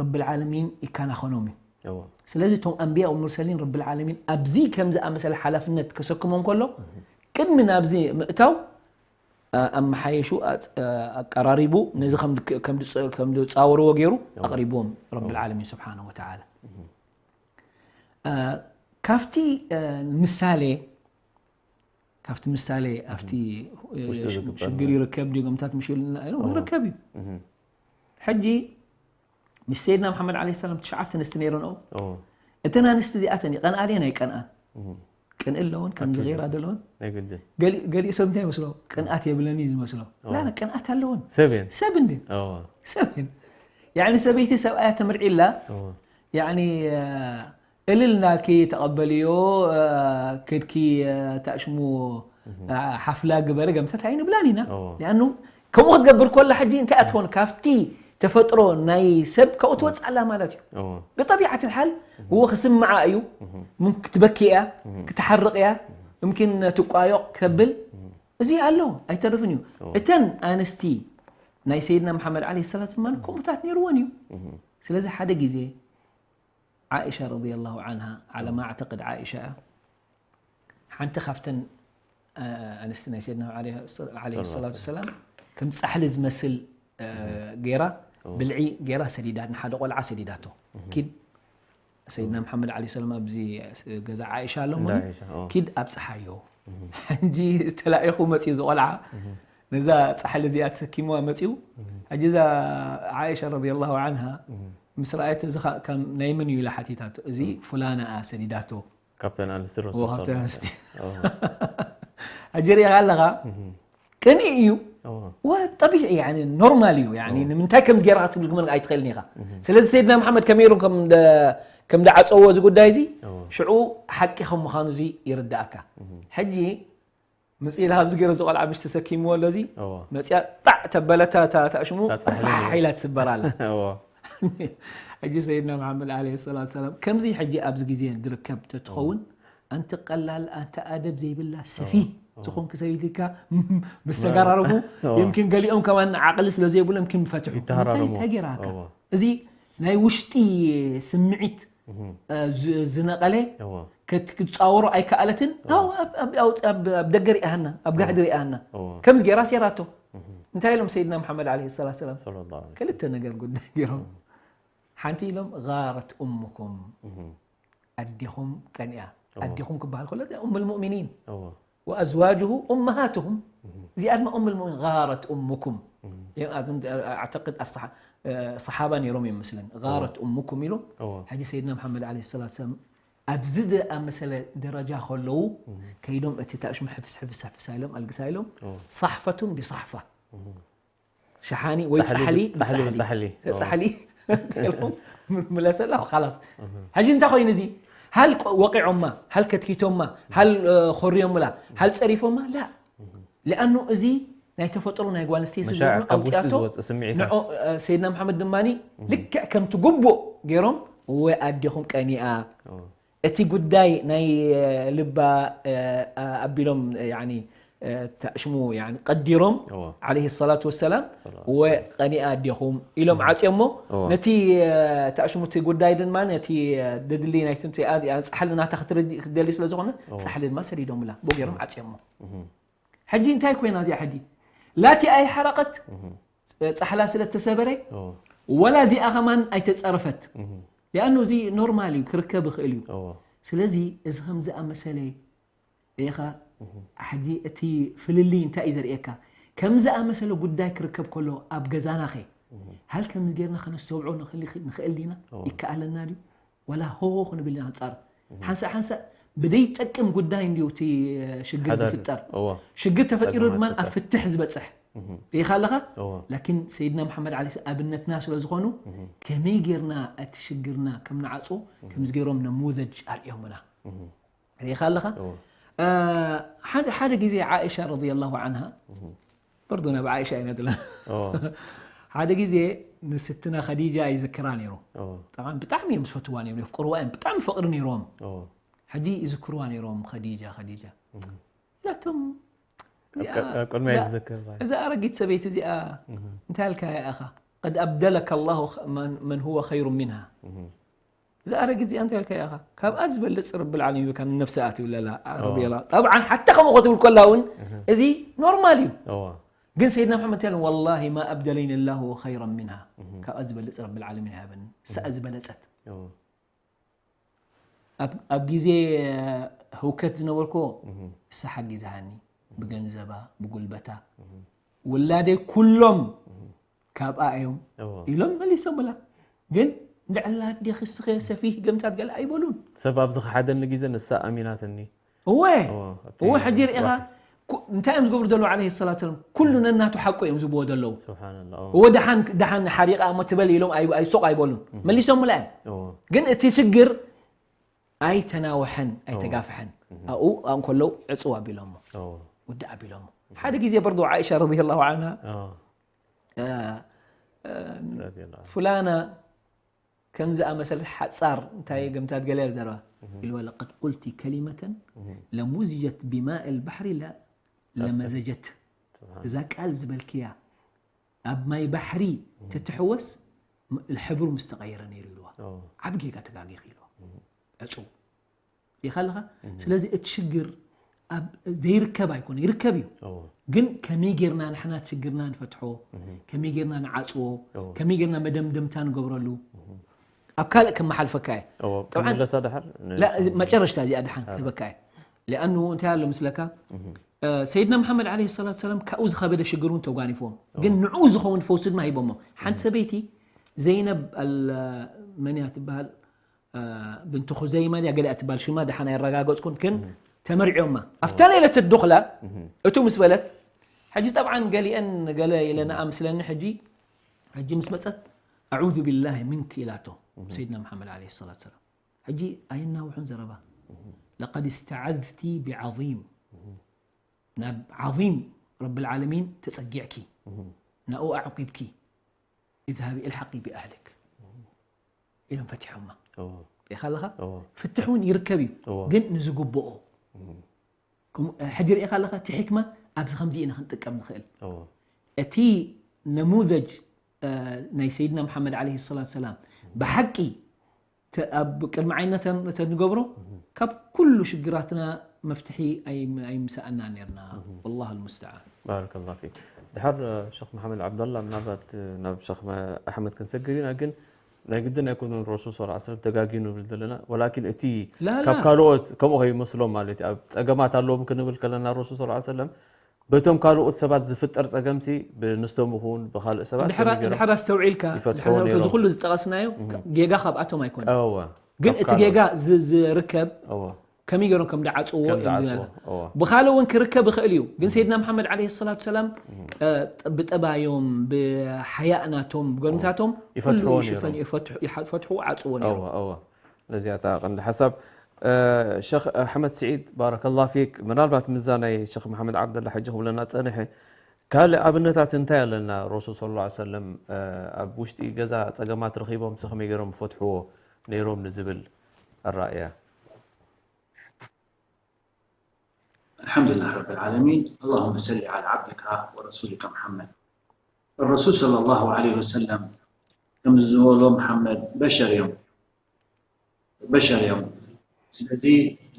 ረብል ዓለሚን ይከናኸኖም እዩ ስለዚ እቶም ኣንብያ ወሙርሰሊን ረብል ዓለሚን ኣብዚ ከም ዝኣመሰለ ሓላፍነት ከሰክሞም ከሎ ቅድሚ ናብዚ ምእታው ኣመሓየሹ ኣቀራሪቡ ነዚ ከም ዝፃወርዎ ገይሩ ኣቕሪብዎም ረብል ዓለሚን ስብሓን ወተዓላ ካብቲ ምሳሌ ካብቲ ምሳሌ ኣብቲ ሽግር ይርከብ ድዩ ገምታት ምሽ ይርከብ እዩ ሕጂ ምስ ሰይድና መሓመድ ዓለ ሰላም ትሽዓተ ኣንስቲ ነይረንኦ እተን ኣንስቲ እዚኣተን ይቀንኣ ድየን ኣይቀንኣን ቅንኢ ኣለውን ከምዚ ገይራ ዘለውን ገሊኡ ሰብ እንታይ ይመስሎ ቅንኣት የብለኒ እዩ ዝመስሎ ላ ቅንኣት ኣለውን ሰብ እንዲ ሰብ ያኒ ሰበይቲ ሰብኣያ ተምርዒላ ያኒ እልል ናልኪ ተቐበልዮ ከድኪ ታሽሙ ሓፍላ ግበሪ ገምታት ኣይንብላን ኢና ሊኣኑ ከምኡ ክትገብር ኮላ ሕጂ እንታይ ኣትኾን ካብቲ ተፈጥሮ ናይ ሰብ ካብኡ ትወፅእ ኣላ ማለት እዩ ብጠቢዓት ልሓል እዎ ክስምዓ እዩ ምን ክትበኪ እያ ክትሓርቕ እያ ምኪን ትቋዮቕ ክተብል እዚ ኣሎ ኣይተርፍን እዩ እተን ኣንስቲ ናይ ሰይድና መሓመድ ዓለ ሰላት ድማ ከምኡታት ነይርወን እዩ ስለዚ ሓደ ግዜ ዓኢሻ ረዲየላሁ ዓንሃ ዓለማ ኣዕተቅድ ዓኢሻ እያ ሓንቲ ካብተን ኣንስቲ ናይ ሰይድና ዓለ ሰላቱ ሰላም ከም ፃሕሊ ዝመስል ገይራ ብልዒ ገይራ ሰዲዳ ንሓደ ቆልዓ ሰዲዳቶ ኪድ ሰይድና መሓመድ ዓለ ሰላም ኣብዚ ገዛ ዓኢሻ ኣሎ ኪድ ኣብ ፀሓዮ ሕጂ ተላኢኹ መፅኡ ዝቆልዓ ነዛ ፃሕሊ እዚኣ ተሰኪምዋ መፅኡ ሕጂ እዛ ዓኢሻ ረዲየላሁ ዓንሃ ምስ ረኣየቶ እዚ ናይ መን እዩ ኢላ ሓቲታቶ እዚ ፉላና እያ ሰዲዳቶ ካብተን ኣንስቲ ረሱል ካብተን ኣንስቲ ሕጂ ሪኢኻ ኣለኻ ቅንኢ እዩ ጠቢዒ ኖርማል እዩ ንምንታይ ከምዚ ገይራ ክትብል ክመን ኣይትኽእልን ኢኻ ስለዚ ሰይድና መሓመድ ከመይ ኢሎም ከም ደዓፀዎ እዚ ጉዳይ እዚ ሽዑ ሓቂ ከም ምዃኑ እዚ ይርዳእካ ሕጂ ምፅእ ኢላ ኣብዚ ገይረ ዝቆልዓ ምሽ ተሰኪምዎ ኣሎ እዚ መፅያ ጣዕ ተበለታ ታሽሙ ፋሕ ኢላ ትስበር ኣላ ሕጂ ሰይድና መሓመድ ዓለ ሰላት ሰላም ከምዚ ሕጂ ኣብዚ ግዜ ዝርከብ ተትኸውን ኣንቲ ቀላል ኣንቲ ኣደብ ዘይብላ ሰፊህ ዝኾንክ ሰበይትካ ምስ ተጋራረቡ የምኪን ገሊኦም ከማን ዓቕሊ ስለ ዘይብሉ የምኪን ምፈትሑ እንታይ ገይራካ እዚ ናይ ውሽጢ ስምዒት ዝነቐለ ክትፃወሮ ኣይከኣለትን። ኣብ ደገ ሪኣሃና፣ ኣብ ጋህዲ ሪኣሃና። ከምዚ ገይራ ሴራቶ። እንታይ ኢሎም ሰይድና መሓመድ ዓለይሂ ሰላቱ ሰላም? ክልተ ነገር ጉዳይ ገይሮም። ሓንቲ ኢሎም ጋረት ኡሙኩም፣ ኣዴኹም ቀኒኣ። ኣዴኹም ክበሃል ከሎ ኡም ልሙእሚኒን ወኣዝዋጅሁ ኡመሃትሁም። እዚኣ ድማ ኡም ልሙእሚኒን ጋረት ኡሙኩም። ኣዕተቅድ ሰሓባ ነይሮም እዮም መስለን። ጋረት ኡሙኩም ኢሉ። ሕጂ ሰይድና መሓመድ ዓለይሂ ሰላቱ ሰላም ኣብዚ ዝኣመሰለ ደረጃ ከለዉ ከይዶም እቲ ታእሽሙ ሕፍስ ሕፍስ ሕፍስ ኢሎም ኣልግሳ ኢሎም ሳሕፈቱን ብሳሕፋ ሸሓኒ ወይ ፃሕሊ ብፃሕሊ ፃሕሊ ገይሮም ምለሰላ። ካላስ ሕጂ እንታይ ኮይኑ እዚ? ሃል ወቂዖማ፣ ሃል ከትኪቶማ፣ ሃል ኮርዮምላ፣ ሃል ፀሪፎማ ላ። ሊኣኑ እዚ ናይ ተፈጥሮ ናይ ጓል ኣንስተይቲ ዝብሉ ኣውፅኣቶ። ሰይድና መሓመድ ድማ ልክዕ ከምቲ ግቡእ ገይሮም፣ እወ ኣዴኹም ቀኒኣ፣ እቲ ጉዳይ ናይ ልባ ኣቢሎም ታእሽሙ ቀዲሮም ዓለይሂ ሰላቱ ወሰላም ወቀኒኣ ኣዴኹም ኢሎም ዓፅዮሞ። ነቲ ታእሽሙ እቲ ጉዳይ ድማ ነቲ ደድሊ ናይቲ ፃሕሊ ናታ ክትደሊ ስለ ዝኾነ ፃሕሊ ድማ ሰዲዶምላ ብኡ ገይሮም ዓፅዮሞ። ሕጂ እንታይ ኮይና እዚኣ ሕጂ? ላቲ ኣይሓረቐት ፃሕላ ስለ ተሰበረ ወላ እዚኣ ከማን ኣይተፀረፈት። ሊኣኑ እዚ ኖርማል እዩ ክርከብ ይኽእል እዩ። ስለዚ እዚ ከም ዝኣመሰለ ኢኻ ሕጂ እቲ ፍልልይ እንታይ እዩ ዘርእየካ? ከም ዝኣመሰለ ጉዳይ ክርከብ ከሎ ኣብ ገዛናኸ ሃል ከምዚ ጌርና ከነስተውዕሎ ንኽእል ዲና? ይከኣለና ድዩ? ወላ ሆሆ ክንብል ኢና ኣንጻር ሓንሳእ ሓንሳእ ብደይ ጠቅም ጉዳይ እንዲዩ እቲ ሽግር ዝፍጠር። ሽግር ተፈጢሩ ድማ ኣብ ፍትሕ ዝበፅሕ ርኢኻ ኣለኻ። ላኪን ሰይድና መሓመድ ዓሊ ኣብነትና ስለ ዝኾኑ ከመይ ጌርና እቲ ሽግርና ከም ንዓፅዎ ከምዚ ገይሮም ነሙዘጅ ኣርእዮምና። ርኢኻ ኣለኻ። ሓደ ግዜ ዓእሻ ረዲየላሁ ዓንሃ በርዶ ናብ ዓእሻ ኢና ዘለና። ሓደ ግዜ ንስትና ኸዲጃ ይዝክራ ነይሩ። ጠብዓን ብጣዕሚ እዮም ዝፈትዋ ነይሩ፣ የፍቅርዋ እዮም፣ ብጣዕሚ ፍቕሪ ነይሮም። ሕጂ ይዝክርዋ ነይሮም፣ ኸዲጃ፣ ኸዲጃ። ኢላቶም፣ እዚኣ፣ ኣብ ቅድሚያ እዛ፣ ይዝክር ማለት። እዛ ኣረጊት ሰበይቲ እዚኣ እንታይ ኢልካያ ኢኻ? "ቀድ ኣብደለከ ኣላሁ ኸ-፣ መን፣ መን ሁወ ኸይሩ ሚንሃ." እዛ ኣረጊት እዚኣ እንታይ ኢልካያ ኢኻ? "ካብኣ ዝበልጽ ረብል ዓለሚን ይህበካ ንነፍስኣ" ትብል ኣላ፣ ረዲየላሁ። ጠብዓን ሓታ ከምኡ ክትብል ከላ እውን እዚ ኖርማል እዩ። እዋ። ግን ሰይድና መሓመድ እንታይ ኢሉ? "ወላሂ ማ ኣብደለኒ ኣላሁ ኸይረን ሚንሃ።" ካብኣ ዝበልጽ ረብል ዓለሚን ኣይሃበኒ። ንስኣ ዝበለጸት። እዋ። ኣብ፣ ኣብ ግዜ ህውከት ዝነበርኩዎ እሳ ሓጊዛሃኒ፣ ብገንዘባ፣ ብጉልበታ። ውላደይ ኩሎም ካብኣ እዮም እዎ። ኢሎም መሊሶምላ። ግን ልዕላ ኣዴኺ እስኺ ሰፊህ ገምታት ገለ ኣይበሉን። ሰብ ኣብዚ ክሓደኒ ግዜ ንሳ ኣሚናትኒ። እወ፣ እዎ፣ ኣብቲ እወ፣ ሕጂ ርኢኻ፣ ዋሕድ። ኩ-፣ እንታይ እዮም ዝገብሩ ዘለዉ ዓለይሂ ሰላቱ ወሰላም? ኩሉ ነናቱ ሓቁ እዮም ዝብዎ ዘለዉ። ስብሓንላህ፣ እዎ። እወ፣ ደሓን፣ ደሓን ሓሪቓ እሞ ትበል ኢሎም ኣይ-፣ ኣይሶቕ ኣይበሉን። መሊሶምላ እዮም። እዎ። ግን እቲ ሽግር ኣይተናወሐን፣ እዎ። ኣይተጋፍሐን። ኣብኡ፣ ኣብኡ እንከለዉ ዕፅው ኣቢሎሞ። እዎ። ውድእ ኣቢሎሞ። ሓደ ግዜ በርዶ ዓኢሻ ረዲየላሁ ዓንሃ፣ እዎ። እ፣ እ፣ ረዲየላሁ ዓንሃ። ፉላና ከም ዝኣመሰለት ሓጻር እንታይ ገምታት ገለ ዘረባ ኢልዋ፣ "ለቀድ ቁልቲ ከሊመተን ለሙዝጀት ቢማእ ልባሕሪ ለ-፣ ለመዘጀት." ስብሓን። እዛ ቃል ዝበልክያ ኣብ ማይ ባሕሪ ተትሕወስ ም-፣ ሕብሩ ምስ ተቐየረ ነይሩ ኢልዋ። ዓቢ ጌጋ ተጋጊኺ ኢልዋ። ዕጹው። ርኢኻ ኣለኻ? ስለዚ እቲ ሽግር ኣብ ዘይርከብ ኣይኮነ፣ ይርከብ እዩ። እዎ። ግን ከመይ ጌርና ንሕና እቲ ሽግርና ንፈትሖ፣ ከመይ ጌርና ንዓጽዎ፣ እዎ። ከመይ ጌርና መደምደምታ ንገብረሉ፣ ኣብ ካልእ ከመሓልፈካ እየ። እዎ፣ ጠብዓን፣ ክንምለሳ ደሓር ላ፣ እዚ መጨረሽታ እዚኣ ደሓን ክህበካ እየ። ሊኣኑ እንታይ ኣሎ ምስለካ? እ፣ ሰይድና መሓመድ ዓለይሂ ሰላቱ ሰላም ካብኡ ዝኸበደ ሽግር እውን ተጓኒፍዎም። ግን እዎ። ንዕኡ ዝኸውን ፈውሲ ድማ ሂቦሞ። ሓንቲ ሰበይቲ ዘይነብ ኣል-፣ መን እያ ትበሃል? እ፣ ብንት ኹዘይማ ድያ ገለ እያ ትበሃል ሽማ፣ ደሓን ኣየረጋገጽኩን፣ ግን ተመርዕዮማ። ኣብታ ለይለት ዱኽላ እቱ ምስ በለት፣ ሕጂ ጠብዓን ገሊአን ገለ ኢለና ኣምስለኒ፣ ሕጂ፣ ሕጂ ምስ መጸት፣ "ኣዑዙ ቢላሂ ሚንክ" ኢላቶ፣ ሰይድና መሓመድ ዓለይሂ ሰላቱ ሰላም። ሕጂ ኣይናውሑን ዘረባ። "ለቀድ እስተዓዝቲ ቢዓዚም፣ ናብ ዓዚም ረብል ዓለሚን ተጸጊዕኪ፣ ናኡ ኣዕቂብኪ፣ ኢዝሃቢ እልሓቂ ቢኣህሊክ" ኢሎም ፈቲሖማ። እዎ። ርኢኻ ኣለኻ? እዎ። ፍትሕ እውን ይርከብ እዩ፣ እዎ። ግን ንዝግብኦ። ከምኡ፣ ሕጂ ርኢኻ ኣለኻ፣ እቲ ሕክማ ኣብዚ ከምዚ ኢና ክንጥቀም ንኽእል። እዎ። እቲ ነሙዘጅ፣ እ፣ ናይ ሰይድና መሓመድ ዓለይሂ ሰላቱ ሰላም ብሓቂ ተ- ኣብ ቅድሚ ዓይነተን እንተንገብሮ ካብ ኩሉ ሽግራትና መፍትሒ ኣይም- ኣይምሰኣና ነርና። والله المستعان. ባረከላሁ ፊክ። ድሓር ሸኽ መሓመድ ዓብደላ፣ ምናልባት ናብ ሸኽ ኣሕመድ ክንሰግር ኢና፣ ግን ናይ ግድን ኣይኮኑን ረሱል ስ ሰለም ተጋጊ ንብል ዘለና፣ ወላኪን እቲ ላላ ካብ ካልኦት ከምኡ ከይመስሎም ማለት እዩ። ኣብ ፀገማት ኣለዎም ክንብል ከለና ረሱል ስ ሰለም በቶም ካልኦት ሰባት ዝፍጠር ፀገምሲ ብንስቶም ይኹን ብካልእ ሰባት ድሕራ- ከመይ ገይሮም ድሕር ኣስተውዒልካ ይፈትሕዎ ድሕር ኣስተውዒልካ፣ እዚ ነይሮም። ኩሉ ዝጠቐስናዮ ጌጋ ካብኣቶም ኣይኮነ፣ እወ ግን ካብ እቲ ካልኦት። ጌጋ ዝ- ዝርከብ እወ ከመይ ገይሮም ከም ደዓፅዎ ከም እዮም ዝብለና። ዝዓፅዎ እወ ብኻልእ እውን ክርከብ ይኽእል እዩ፣ ግን ሰይድና መሓመድ ዓለይሂ ሰላቱ ሰላም እ፣ ብጠባዮም ብሓያእ ናቶም ብጎድንታቶም ኩሉ ይፈትሕዎ ይሽፈን ነይሮም። ይፈትሑ ይሓ- ይፈትሕዎ ዓፅዎ ነይሮም። እወ እወ ነዚኣታ ቀንዲ ሓሳብ እ፣ ሸኽ ኣሕመድ ስዒድ ባረከላሁ ፊክ። ምናልባት ምዛ ናይ ሸኽ መሓመድ ዓብደላ ሕጂ ክብለና ፀንሐ ካልእ ኣብነታት እንታይ ኣለና? ረሱል ሰለላሁ ዐለይሂ ወሰለም እ፣ ኣብ ውሽጢ ገዛ ፀገማት ረኺቦም ከመይ ገይሮም ይፈትሕዎ ነይሮም ንዝብል ኣራእያ። الحمد لله رب العالمين. اللهم صل على عبدك ورسولك محمد. الرسول صلى الله عليه وسلم ከም ዝበሎ መሓመድ በሸር እዮም በሸር እዮም። ስለዚ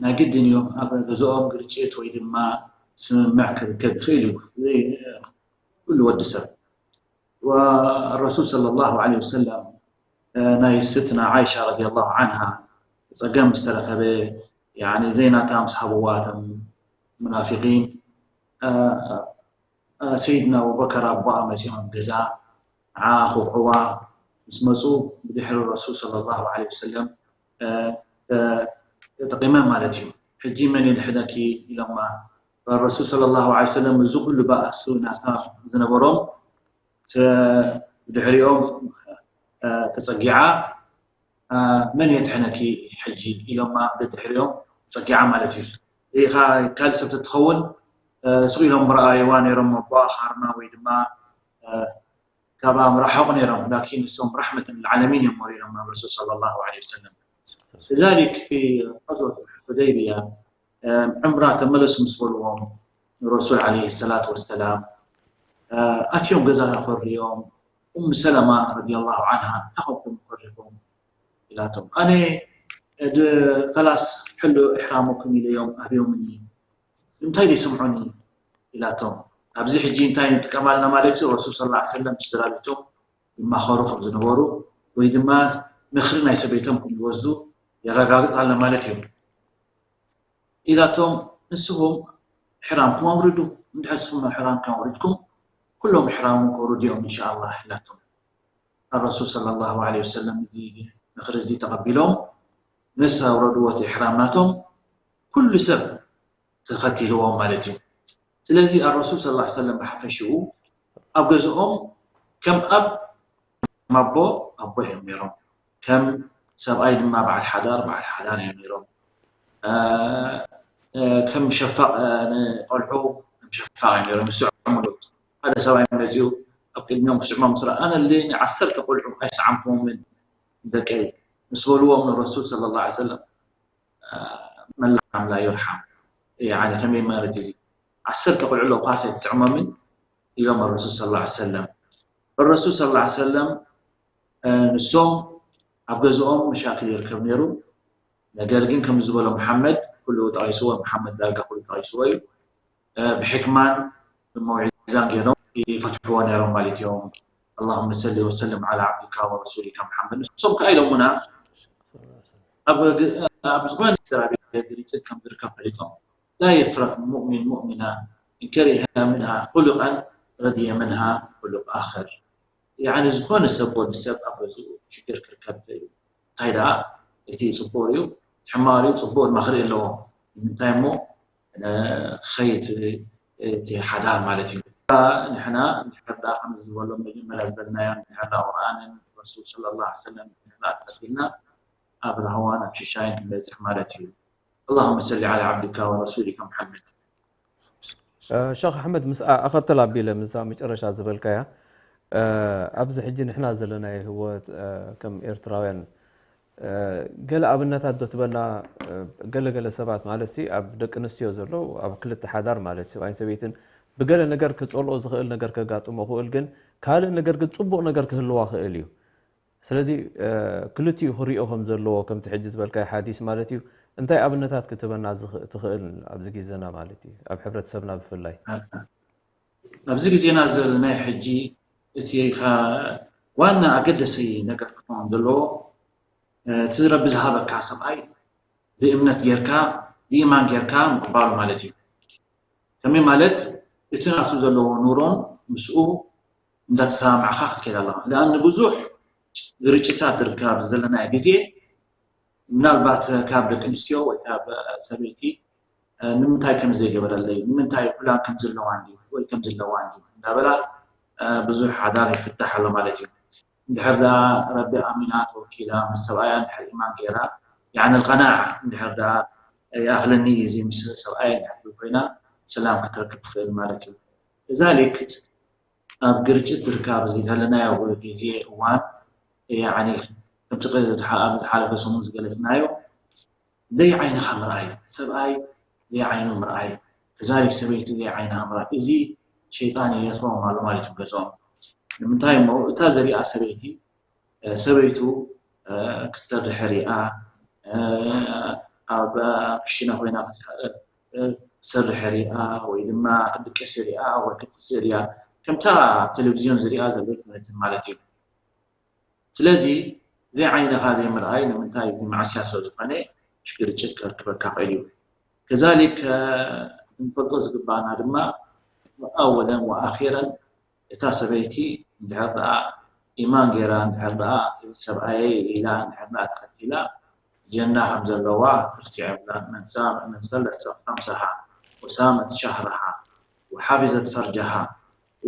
ናይ ግድን እዮም ኣብ ገዝኦም ግርጭት ወይ ድማ ስምምዕ ክርከብ ይኽእል እዩ። ኩሉ ወዲ ሰብ والرسول صلى الله عليه وسلم ናይ ስትና ዓይሻ رضي الله عنها ፀገም ዝተረኸበ يعني ዘይናታ ምስ ሃብዋ እቶም ሙናፊቂን ሰይድና ኣቡበከር ኣቦኣ መፂኦም ገዛ ንዓ ክውቅዕዋ ምስ መፁ ብድሕሪ ረሱል صلى الله عليه وسلم ተጠቂመ ማለት እዩ። ሕጂ መን የድሕነኪ ኢሎማ። ረሱል صلى الله عليه وسلم እዚ ኩሉ ባእሲ ናታ ዝነበሮም ብድሕሪኦም ተፀጊዓ መን የድሕነኪ ሕጂ ኢሎማ ብድሕሪኦም ተፀጊዓ ማለት እዩ። ሪኢኻ ካልእ ሰብ ተትኸውን ስቕ ኢሎም ምረኣይዋ ነይሮም ኣቦኣ ካርና ወይ ድማ ካብኣ ምረሓቑ ነይሮም ላኪን ንሶም ረሕመት ልዓለሚን እዮም ወሪዶም ናብ ረሱል صلى الله عليه وسلم لذلك في غزوة الحديبية ዕምራ ተመለሱ ምስ በልዎም ንረሱል عليه الصلاة والسلام ኣትዮም ገዛ ተኮርዮም ኡም ሰለማ رضي الله عنها እንታይ ኮንኩም ኮሪኹም ኢላቶም ኣነ ከላስ ሕሉ እሕራሙኩም ኢለዮም ኣብዮምኒ ንምንታይ ዘይሰምዑኒ ኢላቶም ኣብዚ ሕጂ እንታይ ንጥቀም ኣለና ማለት እዩ ረሱል صلى الله عليه وسلم ስድራ ቤቶም ይማኸሩ ከም ዝነበሩ ወይ ድማ ምኽሪ ናይ ሰበይቶም ከም ዝወስዱ የረጋግፅ ኣለና ማለት እዩ ኢላቶም ንስኹም እሕራምኩም ኣውርዱ እንድሕር ንስኹም እሕራምኩም ኣውሪድኩም ኩሎም እሕራሞም ከውርዱ እዮም إن شاء الله ኢላቶም الرسول صلى الله عليه وسلم እዚ ምኽሪ እዚ ተቐቢሎም ምስ ኣውረድዎ እቲ እሕራም ናቶም ኩሉ ሰብ ተኸቲልዎም ማለት እዩ ስለዚ الرسول صلى الله عليه وسلم ብሓፈሽኡ ኣብ ገዝኦም ከም ኣብ ኣቦ ኣቦ እዮም ነይሮም ከም ሰብኣይ ድማ በዓል ሓዳር በዓል ሓዳር እዮም ነይሮም ከም ሸፋቕ ንቆልዑ ከም ሸፋቕ እዮም ነይሮም ይስዕሙ ሓደ ሰብኣይ መፂኡ ኣብ ቅድሚኦም ክስዕሞም ምስ ረኣ ኣነ ንዓሰርተ ቆልዑ ኣይሰዓምኩዎምን ደቀይ ምስ በልዎም ንረሱል صلى الله عليه وسلم መላም ላ ይርሓም ከመይ ማለት እዚ ዓሰርተ ቆልዑ ኣለዉ ኳስ ኣይትስዕሞምን ኢሎም ረሱል صلى الله عليه وسلم ረሱል صلى الله عليه وسلم ንሶም ኣብ ገዝኦም መሻክል ይርከብ ነይሩ ነገር ግን ከም ዝበሎ መሓመድ ኩሉ ጠቂስዎ መሓመድ ዳርጋ ኩሉ ጠቂስዎ እዩ ብሕክማን ብመውዒዛን ገይሮም ይፈትሕዎ ነይሮም ማለት እዮም اللهم صل وسلم على عبدك ورسولك محمد ንሶም ከዓ ኢሎሙና ኣብ ዝኾነ ስድራ ቤት ግርጭት ከም ዝርከብ ፈሊጦም لا يفرق مؤمن مؤمنة إن كره منها خلقا رضي منها خلق آخر يعني ዝኾነ ሰብ ወዲ ሰብ ኣብ ገዝኡ ሽግር ክርከብ ይኽእል እዩ እንታይ ደኣ እቲ ፅቡቅ እዩ ሕማር እዩ ፅቡቅ ድማ ክርኢ ኣለዎ ንምንታይ እሞ ኸይት እቲ ሓዳር ማለት እዩ ንሕና እንድሕር ደኣ ከም ዝበሎ መጀመርያ ዝበልናዮ እንድሕር ደኣ ቁርኣንን ረሱል صلى الله عليه وسلم እንድሕር ደኣ ተኸቲልና ኣብ ራህዋን ኣብ ሽሻይን ክንበፅሕ ማለት እዩ اللهم صل على عبدك ورسولك محمد ሸኽ ኣሕመድ ምስ ኣኸተል ኣቢለ ምስዛ መጨረሻ ዝበልካያ ኣብዚ ሕጂ ንሕና ዘለናዮ ህወት ከም ኤርትራውያን ገለ ኣብነታት ዶ ትበና ገለገለ ሰባት ማለት ሲ ኣብ ደቂ ኣንስትዮ ዘሎ ኣብ ክልተ ሓዳር ማለት ሰብኣይን ሰበይትን ብገለ ነገር ክፀልኦ ዝኽእል ነገር ከጋጥሞ ክእል ግን ካልእ ነገር ግን ፅቡቕ ነገር ክህልዋ ክእል እዩ ስለዚ ክልቲኡ ክሪኦ ከም ዘለዎ ከምቲ ሕጂ ዝበልካዮ ሓዲስ ማለት እዩ። እንታይ ኣብነታት ክትበና ትኽእል ኣብዚ ግዜና ማለት እዩ ኣብ ሕብረተሰብና ብፍላይ? ኣብዚ ግዜና ዘለናይ ሕጂ እቲ ዋና ኣገደሲ ነገር ክኸውን ዘለዎ እቲ ረቢ ዝሃበካ ሰብኣይ ብእምነት ጌርካ ብኢማን ጌርካ ምቕባሉ ማለት እዩ። ከመይ ማለት እቲ ናቱ ዘለዎ ኑሮን ምስኡ እንዳተሰማማዕካ ክትከይድ ኣለካ። ለኣን ብዙሕ ግርጭታት ዝርከብ ዘለናዮ ግዜ ምናልባት ካብ ደቂ ኣንስትዮ ወይ ካብ ሰበይቲ ንምንታይ ከም ዘይገበረለይ፣ ንምንታይ ፍላን ከም ዘለዋ እንዲ ወይ ከም ዘለዋ እንዲ እንዳበላ ብዙሕ ሓዳር ይፍታሕ ኣሎ ማለት እዩ። እንድሕር ደኣ ረቢ ኣሚና ተወኪላ ምስ ሰብኣያ እንድሕር ኢማን ገይራ ያዕኒ القناعة እንድሕር ደኣ ይኣኽለኒ እዩ እዚ ምስ ሰብኣይ እንድሕር ኮይና ሰላም ክትረክብ ትኽእል ማለት እዩ። እዛ ሊክት ኣብ ግርጭት ዝርከብ እዚ ዘለናዮ ግዜ እዋን ያዕኒ ከምቲ ዝሓለፈ ሰሙን ዝገለፅናዮ ዘይዓይንኻ ምርኣይ፣ ሰብኣይ ዘይዓይኑ ምርኣይ፣ ከዛሊክ ሰበይቲ ዘይዓይንኻ ምርኣይ፣ እዚ ሸይጣን የእትዎም ኣሎ ማለት እዩ ገዝኦም። ንምንታይ እሞ እታ ዘሪኣ ሰበይቲ ሰበይቱ ክትሰርሕ ሪኣ ኣብ ክሽነ ኮይና ክትሰርሕ ሪኣ ወይ ድማ ክትድቅስ ሪኣ ወይ ክትጥስእ ሪኣ ከምታ ኣብ ቴሌቭዝዮን ዝሪኣ ዘሎ ኣይኮነትን ማለት እዩ። ስለዚ ዘይዓይንኻ ዘይምርኣይ ንምንታይ እዚ መዓስያ ስለ ዝኾነ ግርጭት ከርክበካ ክእል እዩ። ከዛሊክ ክንፈልጦ ዝግባኣና ድማ ኣወለን ወኣኺረን እታ ሰበይቲ እንድሕር ደኣ ኢማን ገይራ እንድሕር ደኣ እዚ ሰብኣየይ ኢላ እንድሕር ደኣ ተኸቲላ ጀና ከም ዘለዋ ክትርስዕ የብላን። መን ሰለት ሰምሰሃ ወሳመት ሸህረሃ ወሓፊዘት ፈርጀሃ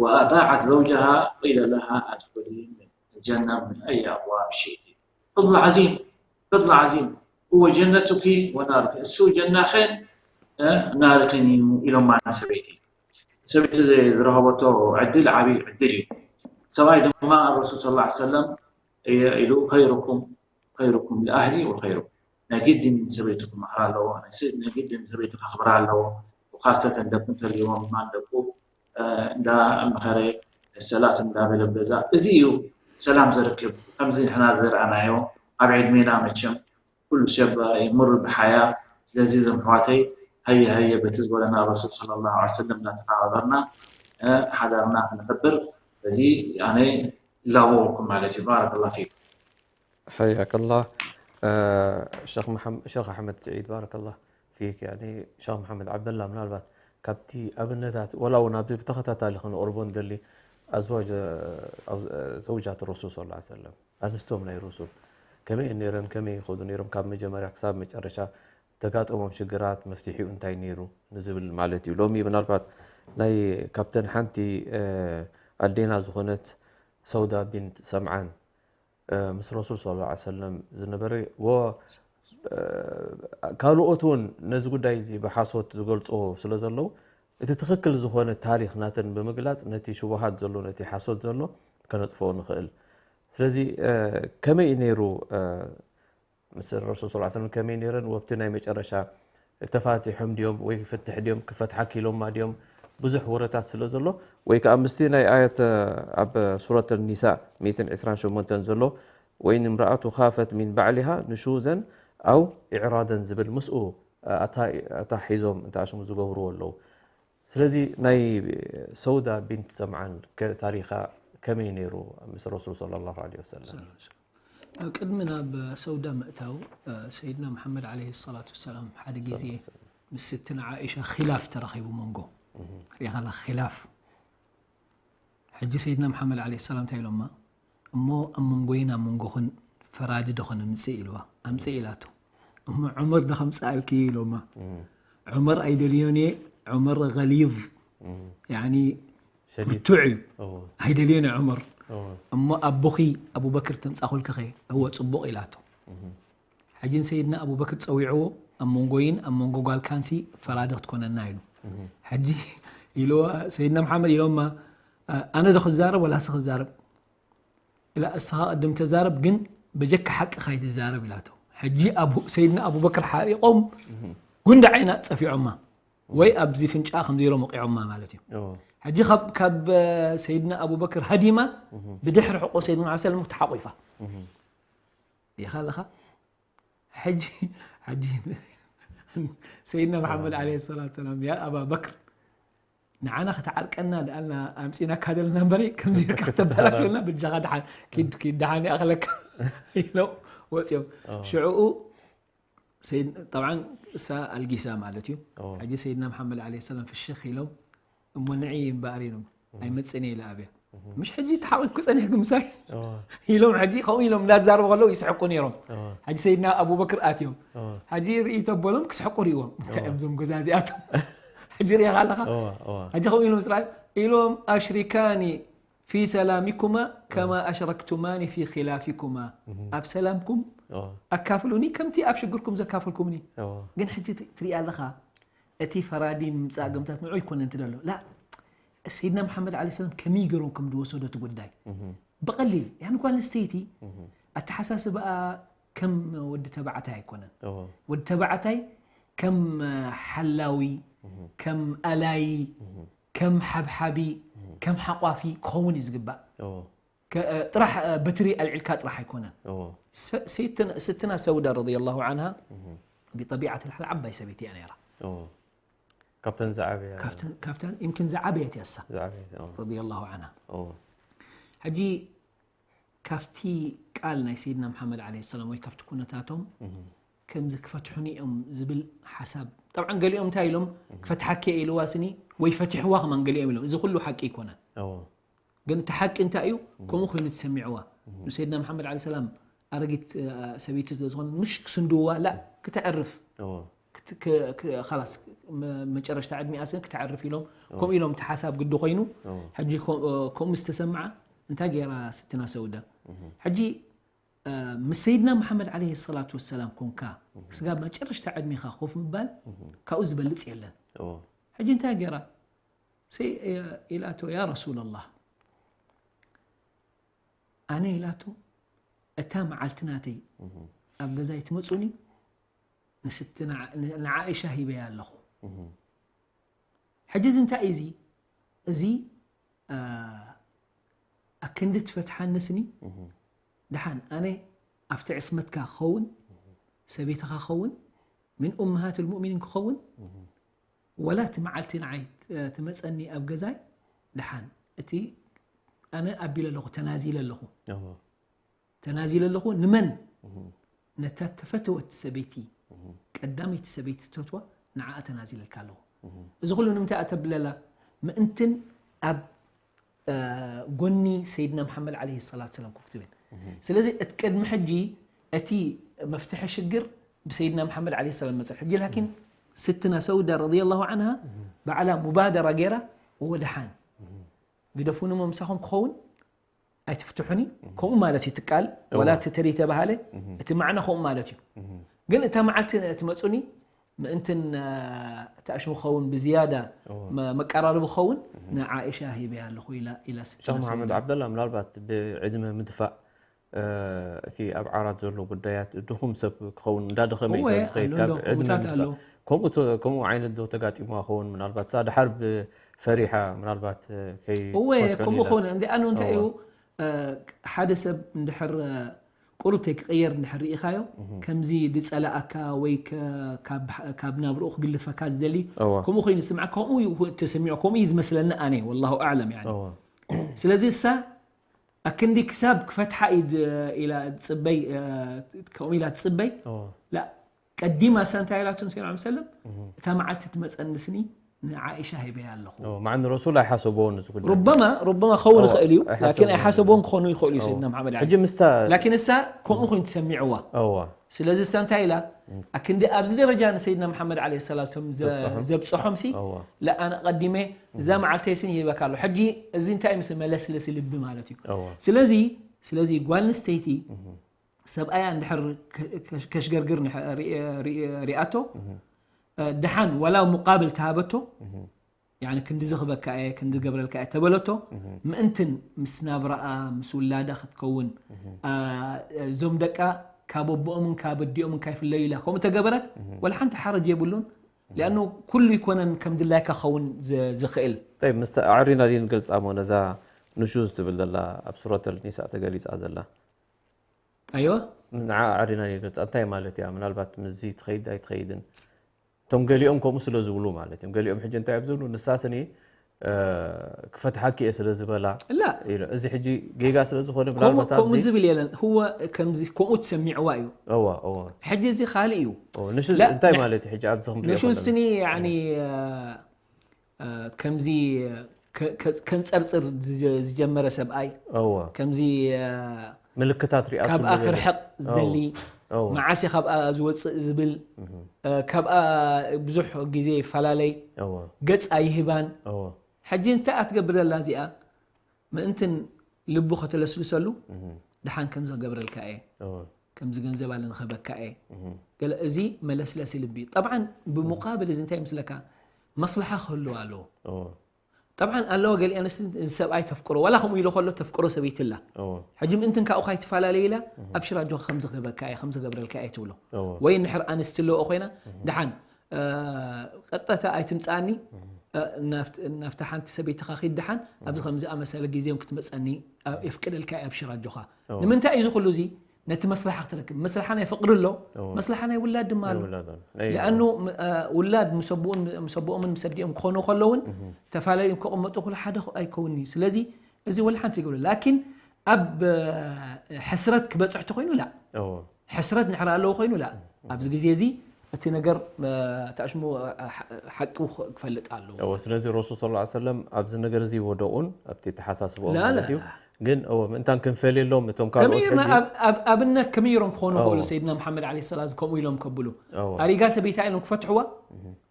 ወኣጣዓት ዘውጀሃ ቂለ ለሃ ኣድኹሊ ጀና ምን ኣይ ኣብዋብ ሽእቲ። ፈድሊ ዓዚም ፈድሊ ዓዚም እወ ጀነቱኪ ወናሩኪ እሱ ጀናኽን ናርክን እዩ ኢሎማ ንሰበይቲ። ሰበይቲ ዝረኸበቶ ዕድል ዓብይ ዕድል እዩ። ሰብኣይ ድማ ረሱል ስ ሰለም ኢሉ ኸይሩኩም ኸይሩኩም ልኣህሊ ወኸይሩኩም ናይ ግድን ሰበይቱ ክመኽራ ኣለዎ። ናይ ግድን ሰበይቱ ከኽብራ ኣለዎ። ካሰተን ደቁ እንተልይዎም ማን ደቁ እንዳመኸረ ሰላት እንዳበለ ገዛ እዚ እዩ ሰላም ዘርክብ። ከምዚ ንሕና ዝረኣናዮ ኣብ ዕድሜና መቸም ኩሉ ሰብ ይምር ብሓያ። ስለዚ እዞም ኣሕዋተይ ሃየ ሃየ በቲ ዝበለና ረሱል ሰለላሁ ዐለይሂ ወሰለም እናተተባበርና ሓዳርና ክንሕብር በዚ ኣነ ይላበወኩም ማለት እዩ። ባረከላሁ ፊኩም። حياك الله ሸኽ ኣሕመድ ስዒድ ባረከላሁ ፊክ። ሸኽ መሓመድ ዓብደላ ምናልባት ካብቲ ኣብነታት ወላ እውን ኣብዚ ብተኸታታሊ ክንቕርቦ ንደሊ ኣዝዋጅ ዘውጃት ረሱል ስ ሰለም ኣንስቶም ናይ ረሱል ከመይ ነይረን ከመይ ይኸዱ ነይሮም ካብ መጀመርያ ክሳብ መጨረሻ ተጋጠሞም ሽግራት መፍትሒኡ እንታይ ነይሩ ንዝብል ማለት እዩ። ሎሚ ምናልባት ናይ ካብተን ሓንቲ ኣዴና ዝኾነት ሰውዳ ቢንት ሰምዓን ምስ ረሱል ስ ሰለም ዝነበረ ካልኦት እውን ነዚ ጉዳይ እዚ ብሓሶት ዝገልፅዎ ስለ ዘለዉ እቲ ትኽክል ዝኾነ ታሪክ ናተን ብምግላፅ ነቲ ሽቡሃት ዘሎ ነቲ ሓሶት ዘሎ ከነጥፍኦ ንኽእል። ስለዚ ከመይ እዩ ነይሩ ምስ ረሱል ስ ሰለም ከመይ ነይረን ወብቲ ናይ መጨረሻ ተፋቲሖም ድዮም ወይ ፍትሕ ድዮም ክፈትሓ ኪሎማ ድዮም ብዙሕ ወረታት ስለ ዘሎ ወይ ከዓ ምስቲ ናይ ኣያት ኣብ ሱረት ኒሳ ሚእትን ዕስራን ሸሞንተን ዘሎ ወይን እምረኣቱ ካፈት ሚን ባዕሊሃ ንሹዘን ኣው ኢዕራደን ዝብል ምስኡ ኣታ ሒዞም እንተ ኣሽሙ ዝገብርዎ ኣለዉ። ስለዚ ናይ ሰውዳ ቢንት ዘምዓን ታሪኻ ከመይ ነይሩ ምስ ረሱል ሰለላሁ ዐለይሂ ወሰለም? ቅድሚ ናብ ሰውዳ ምእታው ሰይድና መሓመድ ዓለይሂ ሰላቱ ወሰላም ሓደ ግዜ ምስ ስትና ዓኢሻ ኺላፍ ተረኺቡ መንጎ ሪኢኻ ኣለኻ ኺላፍ ሕጂ ሰይድና መሓመድ ዓለይሂ ሰላም እንታይ ኢሎማ እሞ ኣብ መንጎይን ኣብ መንጎኽን ፈራዲ ዶ ከነምፅእ ኢልዋ ኣምፅእ ኢላቶ እሞ ዑመር ዶ ከምፅኣልኪ ኢሎማ ዑመር ኣይደልዮን እየ ዑመር غليظ ያኒ ብርቱዕ እዩ ኣይደልዮን እየ ዑመር እሞ ኣቦኺ ኣቡበክር ተምፃኹልኪ ኸ እወ ፅቡቕ ኢላቶ ሕጂ ንሰይድና ኣቡበክር ፀዊዕዎ ኣብ መንጎይን ኣብ መንጎ ጓልካንሲ ፈራዲ ክትኮነና ኢሉ ሕጂ ኢልዋ ሰይድና መሓመድ ኢሎማ ኣነ ዶ ክዛረብ ወላ ሲ ክዛረብ ኢላ እስኻ ቅድም ተዛረብ ግን በጀካ ሓቂ ካይትዛረብ ኢላቶ ሕጂ ሰይድና ኣቡበክር ሓሪቆም ጉንዲ ዓይና ፀፊዖማ ወይ ኣብዚ ፍንጫ ከምዚ ኢሎም ወቂዖማ ማለት እዩ። ሕጂ ካብ ካብ ሰይድና ኣቡበክር ሃዲማ ብድሕሪ ሕቆ ሰይድና ሰለም ተሓቂፋ ይኻ ኣለኻ። ሕጂ ሕጂ ሰይድና መሓመድ ዓለይሂ ሰላቱ ሰላም ያ ኣባ በክር ንዓና ክትዓርቀና ደኣልና ኣምጺናካ ደለና እምበሪ ከምዚ ኢልካ ከተበላሽወና ብጃኻ ደሓን ኪድ ኪድ ደሓን ይኣኽለካ ኢሎም ወፂኦም። ሽዕኡ ሰይድ ጠብዓን እሳ ኣልጊሳ ማለት እዩ። ሕጂ ሰይድና መሓመድ ዓለይሂ ሰላም ፍሽኽ ኢሎም እሞ ንዒ እምበኣር ኢሎም ኣይመፅእን እየ ኢለ ኣብያ ምሽ ሕጂ ተሓቂፍኩ ፀኒሕኩ ምሳይ ኢሎም ሕጂ ከምኡ ኢሎም እንዳዛረቡ ከለዉ ይስሕቁ ነይሮም። ሕጂ ሰይድና ኣቡበክር ኣትዮም ሕጂ ርኢ ተበሎም ክስሕቁ ርእዎም እንታይ እዮም እዞም ገዛ እዚኣቶም ሕጂ ርእኻ ኣለኻ ሕጂ ከምኡ ኢሎም ስራ ኢሎም ኣሽሪካኒ في سلامكما كما أشركتماني في خلافكما ኣብ ሰላምኩም ኣካፍሉኒ ከምቲ ኣብ ሽግርኩም ዘካፈልኩምኒ ግን ሕጂ ትርኢ ኣለኻ እቲ ፈራዲ ምምፃእ ገምታት ንዑ ይኮነ እንት ደሎ ላ ሰይድና መሓመድ ዓለ ሰላም ከመይ ገይሮም ከም ዝወሰዶ እቲ ጉዳይ ብቐሊል ያን ጓል ኣንስተይቲ ኣተሓሳስባኣ ከም ወዲ ተባዕታይ ኣይኮነን ወዲ ተባዕታይ ከም ሓላዊ ከም ኣላይ ከም ሓብሓቢ ከም ሓቋፊ ክኸውን እዩ ዝግባእ ጥራሕ በትሪ ኣልዒልካ ጥራሕ ኣይኮነን ስትና ሰውዳ ረضي الله عنها ብጠቢዓት ልሓል ዓባይ ሰበይቲ እያ ነይራ ካብተን ዝዓበያ ካብተን ይምክን ዝዓበየት እያ እሳ ረضي الله عنها ሕጂ ካብቲ ቃል ናይ ሰይድና መሓመድ ዓለ ሰላም ወይ ካብቲ ኩነታቶም ከምዚ ክፈትሑኒ እዮም ዝብል ሓሳብ ጠብዓን ገሊኦም እንታይ ኢሎም ክፈትሓኪ ኢልዋ ስኒ ወይ ፈቲሕዋ ከማን ገሊኦም ኢሎም እዚ ኩሉ ሓቂ ኣይኮነን ግን እቲ ሓቂ እንታይ እዩ ከምኡ ኮይኑ ተሰሚዕዋ ንሰይድና መሓመድ ዓለ ሰላም ኣረጊት ሰበይቲ ስለዝኾነ ምሽ ክስንድዋ ላ ክተዕርፍ ላስ መጨረሽታ ዕድሚኣ ስን ክተዕርፍ ኢሎም ከምኡ ኢሎም እቲ ሓሳብ ግዲ ኮይኑ ሕጂ ከምኡ ዝተሰምዓ እንታይ ገይራ ስትና ሰውዳ ሕጂ ምስ ሰይድና መሓመድ ዓለይሂ ሰላቱ ወሰላም ኮንካ ስጋብ መጨረሽታ ዕድሜኻ ኮፍ ምባል ካብኡ ዝበልፅ የለን ሕጂ እንታይ ገይራ ኢላቶ ያ ረሱላላህ ኣነ ኢላቶ እታ መዓልቲ ናተይ ኣብ ገዛይ ትመፁኒ ንስቲ ንዓእሻ ሂበያ ኣለኹ ሕጂ እዚ እንታይ እዩ እዚ እዚ ኣክንዲ ትፈትሓኒ ስኒ ደሓን ኣነ ኣብቲ ዕስመትካ ክኸውን ሰበይትኻ ክኸውን ምን ኡመሃት ልሙእሚኒን ክኸውን ወላ እቲ መዓልቲ ንዓይ ትመፀኒ ኣብ ገዛይ ደሓን እቲ ኣነ ኣቢለ ኣለኹ ተናዚለ ኣለኹ ተናዚለ ኣለኹ ንመን ነታ ተፈተወት ሰበይቲ ቀዳመይቲ ሰበይቲ ትፈትዋ ንዓኣ ተናዚለልካ ኣለኹ እዚ ኩሉ ንምንታይ ኣተብለላ ምእንትን ኣብ ጎኒ ሰይድና መሓመድ ዓለይሂ ሰላቱ ሰላም ኮፍ ክትብል ስለዚ እቲ ቅድሚ ሕጂ እቲ መፍትሒ ሽግር ብሰይድና መሓመድ ዓለይሂ ሰላም መፅእ ሕጂ ላኪን ስትና ሰውዳ ረዲየላሁ ዓንሃ ባዕላ ሙባደራ ገይራ ወደሓን ግደፉኒ እሞ ምሳኹም ክኸውን ኣይትፍትሑኒ ከምኡ ማለት እዩ ትቃል ወላ እቲ ተደይ ተባሃለ እቲ ማዕና ከምኡ ማለት እዩ ግን እታ መዓልቲ ትመፁኒ ምእንትን ተኣሽሙ ኸውን ብዝያዳ መቀራረቢ ኸውን ንዓኢሻ ሂበያ ኣለኹ ኢላ ኢላ ሸኽ መሓመድ ዓብደላ ምናልባት ብዕድመ ምድፋእ እቲ ኣብ ዓራት ዘሎ ጉዳያት ድኹም ሰብ ክኸውን እንዳደኸመ እዩ ዝኸይድ ካብ ዕድመ ምድፋእ ከምኡ ዓይነት ዶ ተጋጢሞ ክኸውን ምናልባት እሳ ድሓር ብፈሪሓ ምናልባት እወ ከምኡ ክኸውን እንዲ ኣነ እንታይ እዩ ሓደ ሰብ እንድሕር ቁሩብተይ ክቕየር እንድሕር ርኢኻዮ ከምዚ ዝፀላኣካ ወይ ካብ ናብርኡ ክግልፈካ ዝደሊ ከምኡ ኮይኑ ዝስምዓካ ከምኡ ተሰሚዑ ከምኡ እዩ ዝመስለኒ ኣነ ወላሁ ኣዕለም ያ ስለዚ እሳ ኣክንዲ ክሳብ ክፈትሓ እዩ ኢላ ትፅበይ ከምኡ ኢላ ትፅበይ ቀዲማ እሳ እንታይ ኢላቶ ስ ሰለም እታ መዓልቲ ትመፀኒ ስኒ ንዓኢሻ ሂበያ ኣለኹ ማዕኒ ረሱል ኣይሓሰብዎን እዚ ጉዳይ ሩበማ ሩበማ ክኸውን ይኽእል እዩ ላኪን ኣይሓሰብዎን ክኾኑ ይኽእሉ እዩ ሰይድና መሓመድ ዓሊ ሕጂ ምስታ ላኪን እሳ ከምኡ ኮይኑ ትሰሚዕዋ እዋ ስለዚ እሳ እንታይ ኢላ ኣክንዲ ኣብዚ ደረጃ ንሰይድና መሓመድ ዓለ ሰላም ዘብፅሖም ሲ እዋ ለኣነ ቀዲመ እዛ መዓልተይ ስኒ ሂበካ ኣሎ ሕጂ እዚ እንታይ ምስ መለስለሲ ልቢ ማለት እዩ እዋ ስለዚ ስለዚ ጓል ንስተይቲ ሰብኣያ እንድሕር ከሽገርግር ሪኣቶ ደሓን ወላ ሙቃብል ተሃበቶ ያኒ ክንዲ ዝኽበካ እየ ክንዲ ገብረልካ እየ ተበለቶ ምእንትን ምስ ናብራኣ ምስ ውላዳ ክትከውን እዞም ደቃ ካብ ኣቦኦምን ካብ ኣዲኦምን ካይፍለዩ ኢላ ከምኡ ተገበረት ወላ ሓንቲ ሓረጅ የብሉን ሊኣኑ ኩሉ ይኮነን ከም ድላይካ ክኸውን ዝ- ዝኽእል طيب ምስተ ኣዕሪና ድዩ ንገልፃ እሞ ነዛ ኑሹዝ ትብል ዘላ ኣብ ሱረት ኒሳእ ተገሊፃ ዘላ ኣይወ ንዓ ኣዕሪና ድዩ ንገልፃ እንታይ ማለት እያ ምናልባት ምዚ ትኸይድ ኣይትኸይድን እቶም ገሊኦም ከምኡ ስለ ዝብሉ ማለት እዮም ገሊኦም ሕጂ እንታይ እዮም ዝብሉ ንሳስኒ ክፈትሓኪ እየ ስለ ዝበላ ላ ኢሉ እዚ ሕጂ ጌጋ ስለ ዝኾነ ከምኡ ምናልባት ከምኡ ኣብዚ ዝብል የለን ህወ ከምዚ ከምኡ ትሰሚዕዋ እዩ እዋ እዋ ሕጂ እዚ ካልእ እዩ እዎ፣ ንሱ ላ- እንታይ ን- ማለት እዩ ሕጂ ኣብዚ ከም ንሹ ስኒ ያኒ እ፣ እ፣ ከምዚ ከ- ከ- ከንፀርፅር ዝጀ- ዝጀመረ ሰብኣይ እዎ ከምዚ እ፣ ምልክታት ሪኣቱ ካብኣ ክርሕቕ ዝደሊ እዎ መዓስ ካብኣ ዝወፅእ ዝብል እ፣ ካብኣ ብዙሕ ግዜ ይፈላለይ እዎ ገፅ ኣይህባን እዎ ሕጂ እንታይ ኣትገብር ዘላ እዚኣ ምእንትን ልቡ ከተለስልሰሉ ድሓን ከምዚ ክገብረልካ እየ እዎ ከምዚ ገንዘብ ኣለ ንኸበካ እየ እህ ገለ እዚ መለስለሲ ልቢ ጠብዓን ብሙቃብል እዚ እንታይ ምስለካ መስልሓ ክህልዎ ኣለዎ እዎ ጠብዓን ኣለዋ ገሊኣንስ ሰብኣይ ተፍቅሮ ዋላ ከምኡ ኢሎ ከሎ ተፍቅሮ ሰበይትላ እዎ ሕጂ ምእንትን ካብኡ ካይትፈላለየ ኢላ ኣብሽር ኣጆኻ ከምዚ ክህበካ እየ ከምዚ ገብረልካ እየ ትብሎ እዎ ወይ እንድሕር ኣንስቲ ኣለዎ ኮይና ድሓን እ፣ ቀጥታ ኣይትምፅኣኒ እ፣ ናብቲ- ናብታ ሓንቲ ሰበይትኻ ኪድ ድሓን ኣብዚ ከምዚ ኣመሰለ ግዜ እውን ክትመፀኒ እ፣ የፍቅደልካ እየ ኣብሽር ኣጆኻ እዎ ንምንታይ እዩ እዚ ኩሉ እዚ ነቲ መስላሓ ክትረክብ መስላሓ ናይ ፍቅሪ ኣሎ እዎ መስላሓ ናይ ውላድ ድማ ኣሎ ውላድ ኣሎ ናይ- ሊኣኑ እ፣ ውላድ ምስ ኣቦኡን ምስ ኣቦኦምን ምስ ኣዲኦም ክኾኑ ከለውን ተፈላለዮም ክቕመጡ ኩሉ ሓደ ኣይከውን እዩ ስለዚ እዚ ወላ ሓንቲ ይገብሩ ላኪን ኣብ እ፣ ሕስረት ክበፅሕ ተኮይኑ ላ እዎ ሕስረት ንሕር ኣለዎ ኮይኑ ላ ኣብዚ ግዜ እዚ እቲ ነገር እ፣ ተኣሽሙ እ፣ ሓ- ሓቂ ክፈልጥ ኣለዎ እዎ ስለዚ ረሱል ስለ ላ ሰለም ኣብዚ ነገር እዚ ወደቑን ኣብቲ ተሓሳስብኦም ላ፣ ማለት ላ፣ እዩ ላ። ግን እዎ ምእንታን ክንፈልየሎም እቶም ካልኦት ከመይ ኢልና ሕጂ ኣብ- ኣብ- ኣብነት ከመይ ኢሎም ክኾኑ እዎ ክኽእሉ ሰይድና መሓመድ ዓለ ሰላም ከምኡ ኢሎም ከብሉ እዎ ኣሪጋ ሰበይታ ኢሎም ክፈትሕዋ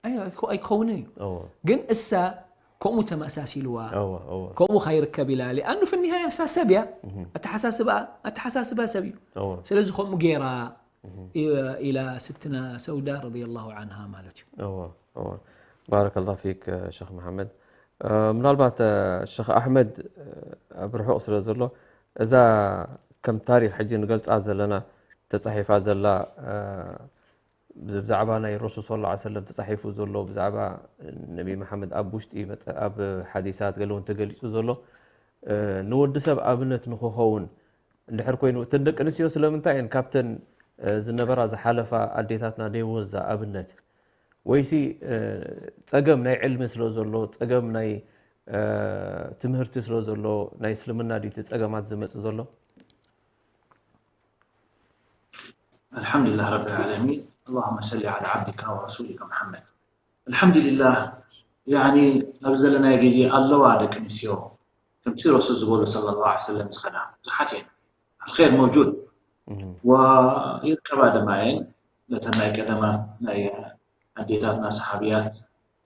ኣይ- ኣይኮ- ኣይክኸውንን እዩ እዎ ግን እሳ ከምኡ ተመሳሲልዋ እዎ እዎ ከምኡ ከይርከብ ኢላ ሊኣኑ ፍኒሃያ እሳ ሰብ እያ ኣተሓሳስባ ኣተሓሳስባ ሰብ እዩ እዎ ስለዚ ከምኡ ገይራ ኢላ ስትና ሰውዳ ረዲየላሁ ዓንሃ ማለት እዩ እዎ እዎ ባረከላሁ ፊክ ሸኽ መሓመድ እ፣ ምናልባት እ፣ ሸኽ ኣሕመድ እ፣ ኣብ ርሑቕ ስለ ዘሎ እዛ ከም ታሪክ ሕጂ ንገልፃ ዘለና ተፃሒፋ ዘላ እ፣ ብዛዕባ ናይ ረሱል ስለ ላ ሰለም ተፃሒፉ ዘሎ ብዛዕባ ነቢ መሓመድ ኣብ ውሽጢ መፀ- ኣብ ሓዲሳት ገለ እውን ተገሊፁ ዘሎ እ፣ ንወዲ ሰብ ኣብነት ንክኸውን እንድሕር ኮይኑ እተን ደቂ ኣንስትዮ ስለምንታይ እየን ካብተን እ፣ ዝነበራ ዝሓለፋ ኣዴታትና ደይወዛ ኣብነት ወይሲ እ፣ ፀገም ናይ ዕልሚ ስለ ዘሎ ፀገም ናይ እ፣ ትምህርቲ ስለ ዘሎ ናይ እስልምና ድዩ እቲ ፀገማት ዝመፅእ ዘሎ الحمد لله رب العالمين اللهم صل على عبدك ورسولك محمد الحمد لله يعني ኣብዚ ዘለናዮ ግዜ ኣለዋ ደቂ ኣንስትዮ ከምቲ ረሱል ዝበሉ صلى الله عليه وسلم ዝኸዳ ብዙሓት እየን الخير موجود እህ፣ وይርከባ ድማ እየን ነተን ናይ ቀደማ ናይ ኣዴታትና ሰሓብያት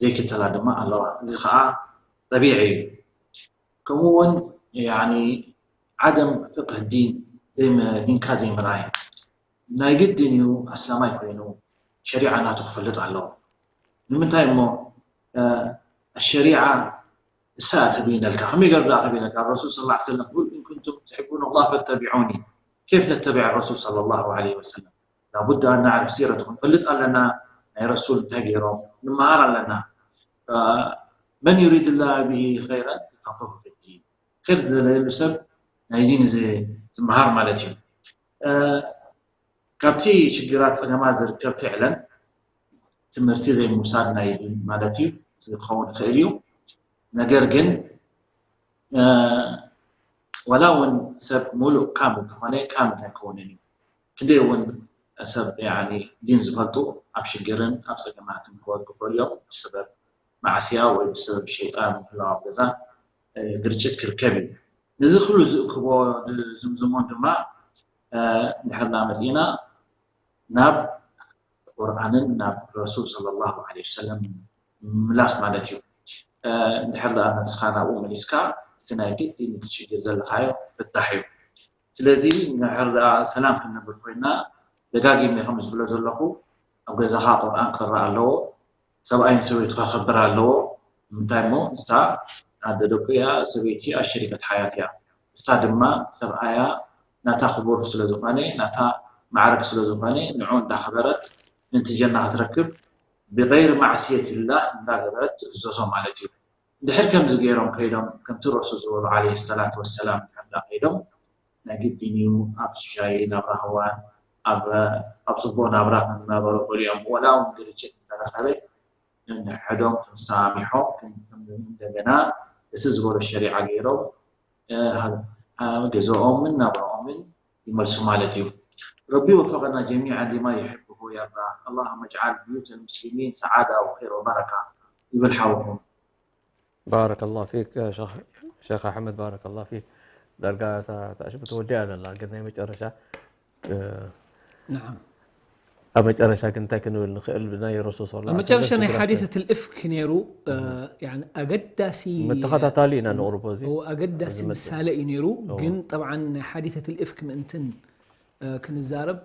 ዘይክተላ ድማ ኣለዋ እዚ ከዓ ጠቢዒ እዩ ከምኡ እውን يعني عدم فقه الدين ዲንካ ዘይምርኣይ ናይ ግድን እዩ ኣስላማይ ኮይኑ ሸሪዓ ናቱ ክፈልጥ ኣለዎ ንምንታይ እሞ الشريعة እሳ ተብይነልካ ከመይ ገር ዳ ተብይነልካ الرسول صلى الله عليه وسلم قل إن كنتم تحبون الله فاتبعوني كيف نتبع الرسول صلى الله عليه وسلم لابد أن نعرف سيرته ክንፈልጥ ኣለና ናይ ረሱል እንታይ ገይሮም ንምሃር ኣለና من يريد الله به خيرا يفقهه في الدين خير ዝደለየሉ ሰብ ናይ ዲን ዝምሃር ማለት እዩ ካብቲ ሽግራት ፀገማት ዝርከብ ፍዕለን ትምህርቲ ዘይምውሳድ ናይ ዲን ማለት እዩ ዝኸውን ይኽእል እዩ ነገር ግን ዋላ እውን ሰብ ሙሉእ ካምል ተኾነ ካምል ኣይከውንን እዩ ክንደይ እውን ሰብ ዲን ዝፈልጡ ኣብ ሽግርን ኣብ ፀገማትን ክወድቁ ይኽእሉ እዮም ብሰበብ ማዕስያ ወይ ብሰበብ ሸይጣን ምህላው ኣብ ገዛ ግርጭት ክርከብ እዩ። ነዚ ኩሉ ዝእክቦ ዝምዝሞን ድማ እንድሕር ዳ መፂእና ናብ ቁርኣንን ናብ ረሱል صلى الله عليه وسلم ምምላስ ማለት እዩ። እንድሕር ዳ ንስኻ ናብኡ መሊስካ እቲ ናይ ግዲ ነቲ ሽግር ዘለኻዮ ፍታሕ እዩ። ስለዚ እንድሕር ዳ ሰላም ክንነብር ኮይና ደጋጊመ ከም ዝብሎ ዘለኹ ኣብ ገዛኻ ቁርኣን ክረኣ ኣለዎ። ሰብኣይን ሰበይቱ ከኸብር ኣለዎ። ንምንታይ እሞ ንሳ ኣደ ደቁ እያ፣ ሰበይቲ እያ፣ ሸሪከት ሓያት እያ። ንሳ ድማ ሰብኣያ ናታ ክቡር ስለ ዝኾነ ናታ ማዕረግ ስለ ዝኾነ ንዑ እንዳኸበረት ምእንቲ ጀና ክትረክብ ብغير معصية الله እንዳገበረት ትእዘዞ ማለት እዩ። ድሕር ከምዚ ገይሮም ከይዶም ከምቲ ረሱል ዝበሉ عليه الصلاة والسلام እንዳ ከይዶም ናይ ግድን እዩ ኣብ ሻሂ ናብራ ህዋን ኣብ ኣብ ጽቡቕ ናብራ ከም ዝነበሩ ገሊኦም ወላ እውን ግርጭት እንተረኸበ ንሕዶም ክንሰማሚሖም እንደገና እቲ ዝበሎ ሸሪዓ ገይሮም ገዛኦምን ናብራኦምን ይመልሱ ማለት እዩ። ربي وفقنا جميعا لما يحبه ويرضاه. اللهم اجعل بيوت المسلمين سعادة وخير وبركة. ይብል ሓውኩም። ባረከላሁ ፊክ ሸኽ ኣሕመድ ባረከላሁ ፊክ። ዳርጋ ታሽቡ ተወዲኣ ዘላ ግን ናይ መጨረሻ نعم ኣብ መጨረሻ ግን እንታይ ክንብል ንኽእል ናይ ረሱል ስ ኣብ መጨረሻ ናይ ሓዲሰት ልእፍክ ነይሩ። ኣገዳሲ መተኸታታሊ ኢና ንቕርቦ እዚ ኣገዳሲ ምሳሌ እዩ ነይሩ። ግን ጠብዓ ናይ ሓዲሰት ልእፍክ ምእንትን ክንዛረብ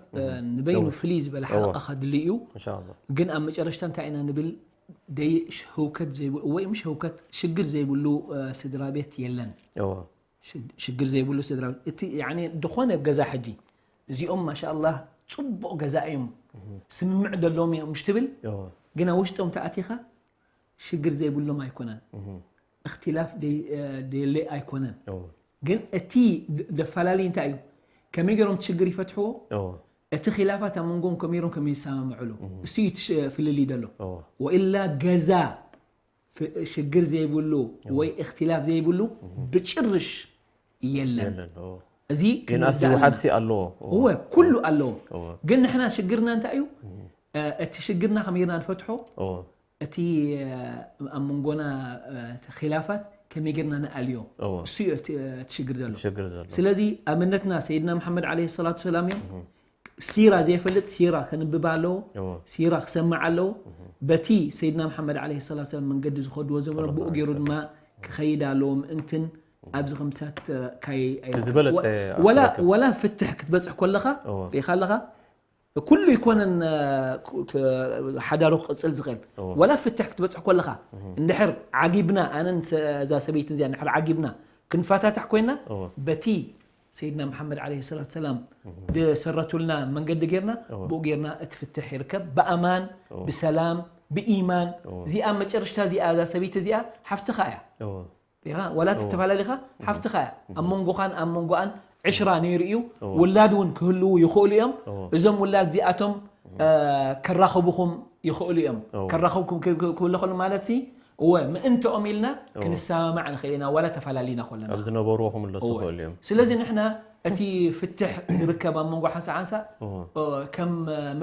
ንበይኑ ፍልይ ዝበለ ሓለቃ ከድሊ እዩ። ግን ኣብ መጨረሽታ እንታይ ኢና ንብል? ደይ ህውከት ዘይብሉ ወይ ምሽ ህውከት ሽግር ዘይብሉ ስድራ ቤት የለን። ሽግር ዘይብሉ ስድራ ቤት እቲ ያኔ ድኾነ ገዛ ሕጂ እዚኦም ማሻኣላህ ጽቡቕ ገዛ እዮም ስምምዕ ደለዎም እዮም ምሽ ትብል ግን ኣብ ውሽጦም ተኣቲኻ ሽግር ዘይብሎም ኣይኮነን። እክትላፍ ደየለ ኣይኮነን። ግን እቲ ደፈላለይ እንታይ እዩ? ከመይ ገይሮም ሽግር ይፈትሕዎ? እቲ ኺላፋት ኣብ መንጎም ከመይ ገይሮም ከመይ ይሰማምዕሉ? እሱ እዩ ፍልልይ ደሎ። ወኢላ ገዛ ሽግር ዘይብሉ ወይ እክትላፍ ዘይብሉ ብጭርሽ የለን። እዚ ግን ኣስ ይውሓድሲ ኣለዎ። እወ ኩሉ ኣለዎ። ግን ንሕና ሽግርና እንታይ እዩ? እቲ ሽግርና ከመይ ጌርና ንፈትሖ? እቲ ኣብ መንጎና ኺላፋት ከመይ ጌርና ንኣልዮ? እሱ እዩ እቲ ሽግር ዘሎ። ስለዚ ኣብነትና ሰይድና መሓመድ ዓለይሂ ሰላቱ ሰላም እዮም። ሲራ ዘይፈልጥ ሲራ ከንብብ ኣለዎ። ሲራ ክሰምዕ ኣለዎ። በቲ ሰይድና መሓመድ ዓለይሂ ሰላቱ ሰላም መንገዲ ዝኸድዎ ዘመረ ብኡ ገይሩ ድማ ክኸይድ ኣለዎ። ምእንትን ኣብዚ ከምስታት ካይ ዝበለፀ ወላ ፍትሕ ክትበፅሕ ከለኻ ሪኢኻ ኣለኻ ኩሉ ይኮነን ሓዳሩ ክቅፅል ዝኽእል ወላ ፍትሕ ክትበፅሕ ከለኻ እንድሕር ዓጊብና ኣነን እዛ ሰበይቲ እዚኣ እንድሕር ዓጊብና ክንፋታታሕ ኮይና በቲ ሰይድና መሓመድ ዓለይሂ ሰላቱ ሰላም ዝሰረቱልና መንገዲ ጌርና ብኡ ጌርና እቲ ፍትሕ ይርከብ ብኣማን ብሰላም ብኢማን እዚኣ መጨረሽታ እዚኣ እዛ ሰበይቲ እዚኣ ሓፍትኻ እያ ሪኻ ዋላ ትፈላለኻ ሓፍትኻ እያ ኣብ መንጎኻን ኣብ መንጎኣን ዕሽራ ነይሩ እዩ ውላድ እውን ክህልዉ ይኽእሉ እዮም እዞም ውላድ እዚኣቶም ከራኸቡኹም ይኽእሉ እዮም ከራኸብኩም ክብለ ከሉ ማለት ሲ እወ ምእንትኦም ኢልና ክንሰማማዕ ንኽእል ኢና ዋላ ተፈላለና ኮለና ኣብ ዝነበርዎ ክምለሱ ይኽእሉ እዮም ስለዚ ንሕና እቲ ፍትሕ ዝርከብ ኣብ መንጎ ሓንሳ ሓንሳ ከም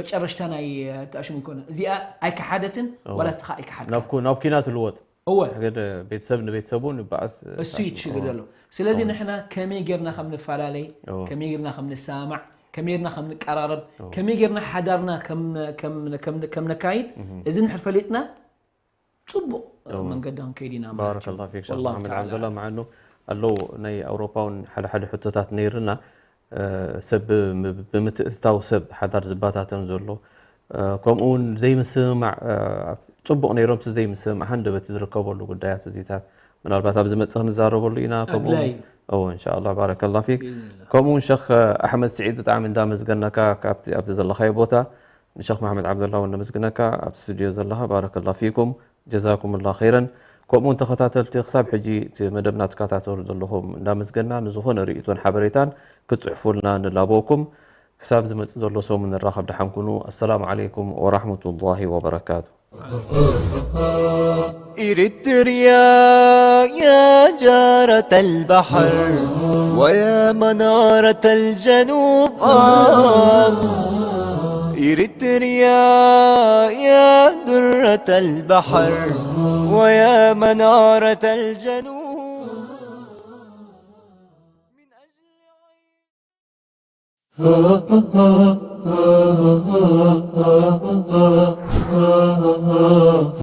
መጨረሽታ ናይ ተኣሽሙ ይኮነ እዚኣ ኣይከሓደትን ዋላ ስኻ ኣይከሓድካ ናብ ኩናት ልወጥ እወ ገለ ቤተሰብ ንቤተሰቡ ንበኣስ እሱ እዩ ትሽግር ዘሎ ስለዚ ንሕና ከመይ ጌርና ከም ንፈላለይ ከመይ ጌርና ከም ንሰማማዕ ከመይ ጌርና ከም ንቀራረብ ከመይ ጌርና ሓዳርና ከም ነካይድ እዚ ንሕር ፈሊጥና ፅቡቅ መንገዲ ክንከይድ ኢና ማለት ባረከላሁ ፊክ ሸኽ መሓመድ ዓብደላ መዓኑ ኣለዉ ናይ ኣውሮፓ እውን ሓደ ሓደ ሕቶታት ነይርና ሰብ ብምትእትታው ሰብ ሓዳር ዝባታተን ዘሎ ከምኡ እውን ዘይምስምማዕ ፅቡቕ ነይሮምስ ዘይምስምማዕ ሃንደበት ዝርከበሉ ጉዳያት እዚታት ምናልባት ኣብ ዝመፅእ ክንዛረበሉ ኢና ከምኡ እዎ እንሻላ ባረከላ ፊክ ከምኡ እውን ሸክ ኣሕመድ ስዒድ ብጣዕሚ እንዳመዝገናካ ካብቲ ኣብዚ ዘለካዮ ቦታ ንሸክ መሓመድ ዓብደላ እውን ነመስግነካ ኣብ ስቱድዮ ዘለካ ባረከላ ፊኩም ጀዛኩም ላ ኸይረን ከምኡ እውን ተኸታተልቲ ክሳብ ሕጂ እቲ መደብና ትከታተሉ ዘለኹም እንዳመስገና ንዝኾነ ርእይቶን ሓበሬታን ክትፅሕፉልና ንላበወኩም ክሳብ ዝመፅእ ዘሎ ሰሙን ንራኸብ ደሓን ኩኑ ኣሰላሙ ዓለይኩም ወራሕመቱላሂ ወበረካቱ إريتريا يا جارة البحر ويا منارة الجنوب آه إريتريا يا درة البحر ويا منارة الجنوب من أجل